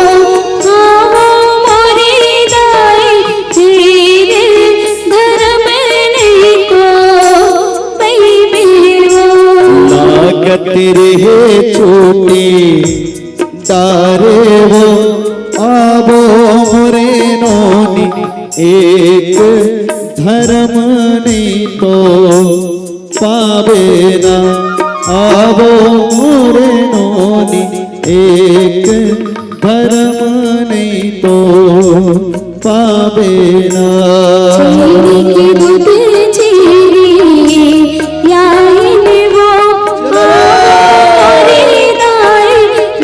आवो मोरे दाई, तेरे धर्म नहीं तो पइबे वो। लागत रहे चोटी डारे वो, आवो मोरे नोनी, एक धर्म नहीं तो पाबे ना। आवो मोरे नोनी, एक धर्म नहीं तो पाबे ना। छेरी के दूध छेरी याइन वो, मोरे दाई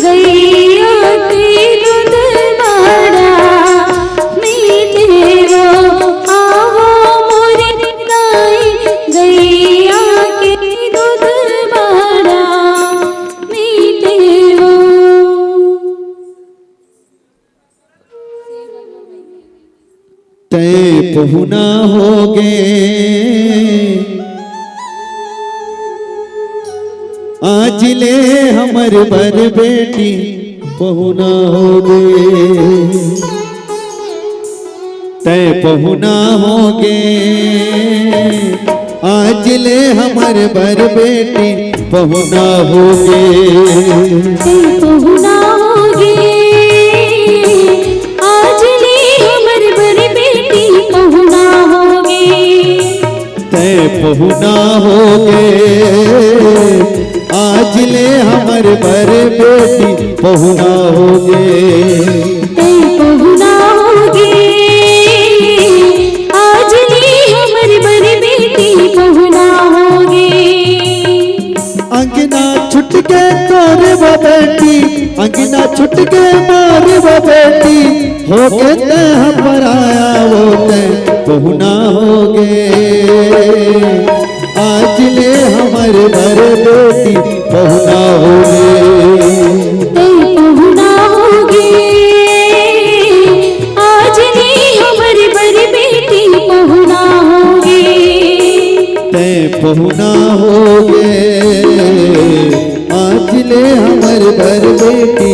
गैया के दूध बड़ा मीठे वो, आवो मोरे दाई गैया के दूध बड़ा मीठे वो। तै पहुना होगे, आज ले हमर बर बेटी पहुना होगे, तै पहुना होगे। आज ले हमर बर बेटी पहुना होगे। तै पहुना होगे। आज ले हमर बर बेटी पहुना होगे। तै पहुना होगे। आज ले हमर बर बेटी पहुना होगे। तै पहुना होगे। आज ले हमर बर बेटी पहुना होगे। अंगना छुट के तोर वो बेटी, अंगना छुट के मोर वो बेटी, होगे तै हम पराया वो तै पहुना होगे। आज ले हमर बर बेटी पहुना होगे। तै पहुना होगे। आज ले हमर बर बेटी पहुना होगे। तै पहुना होगे। आज ले हमर बर बेटी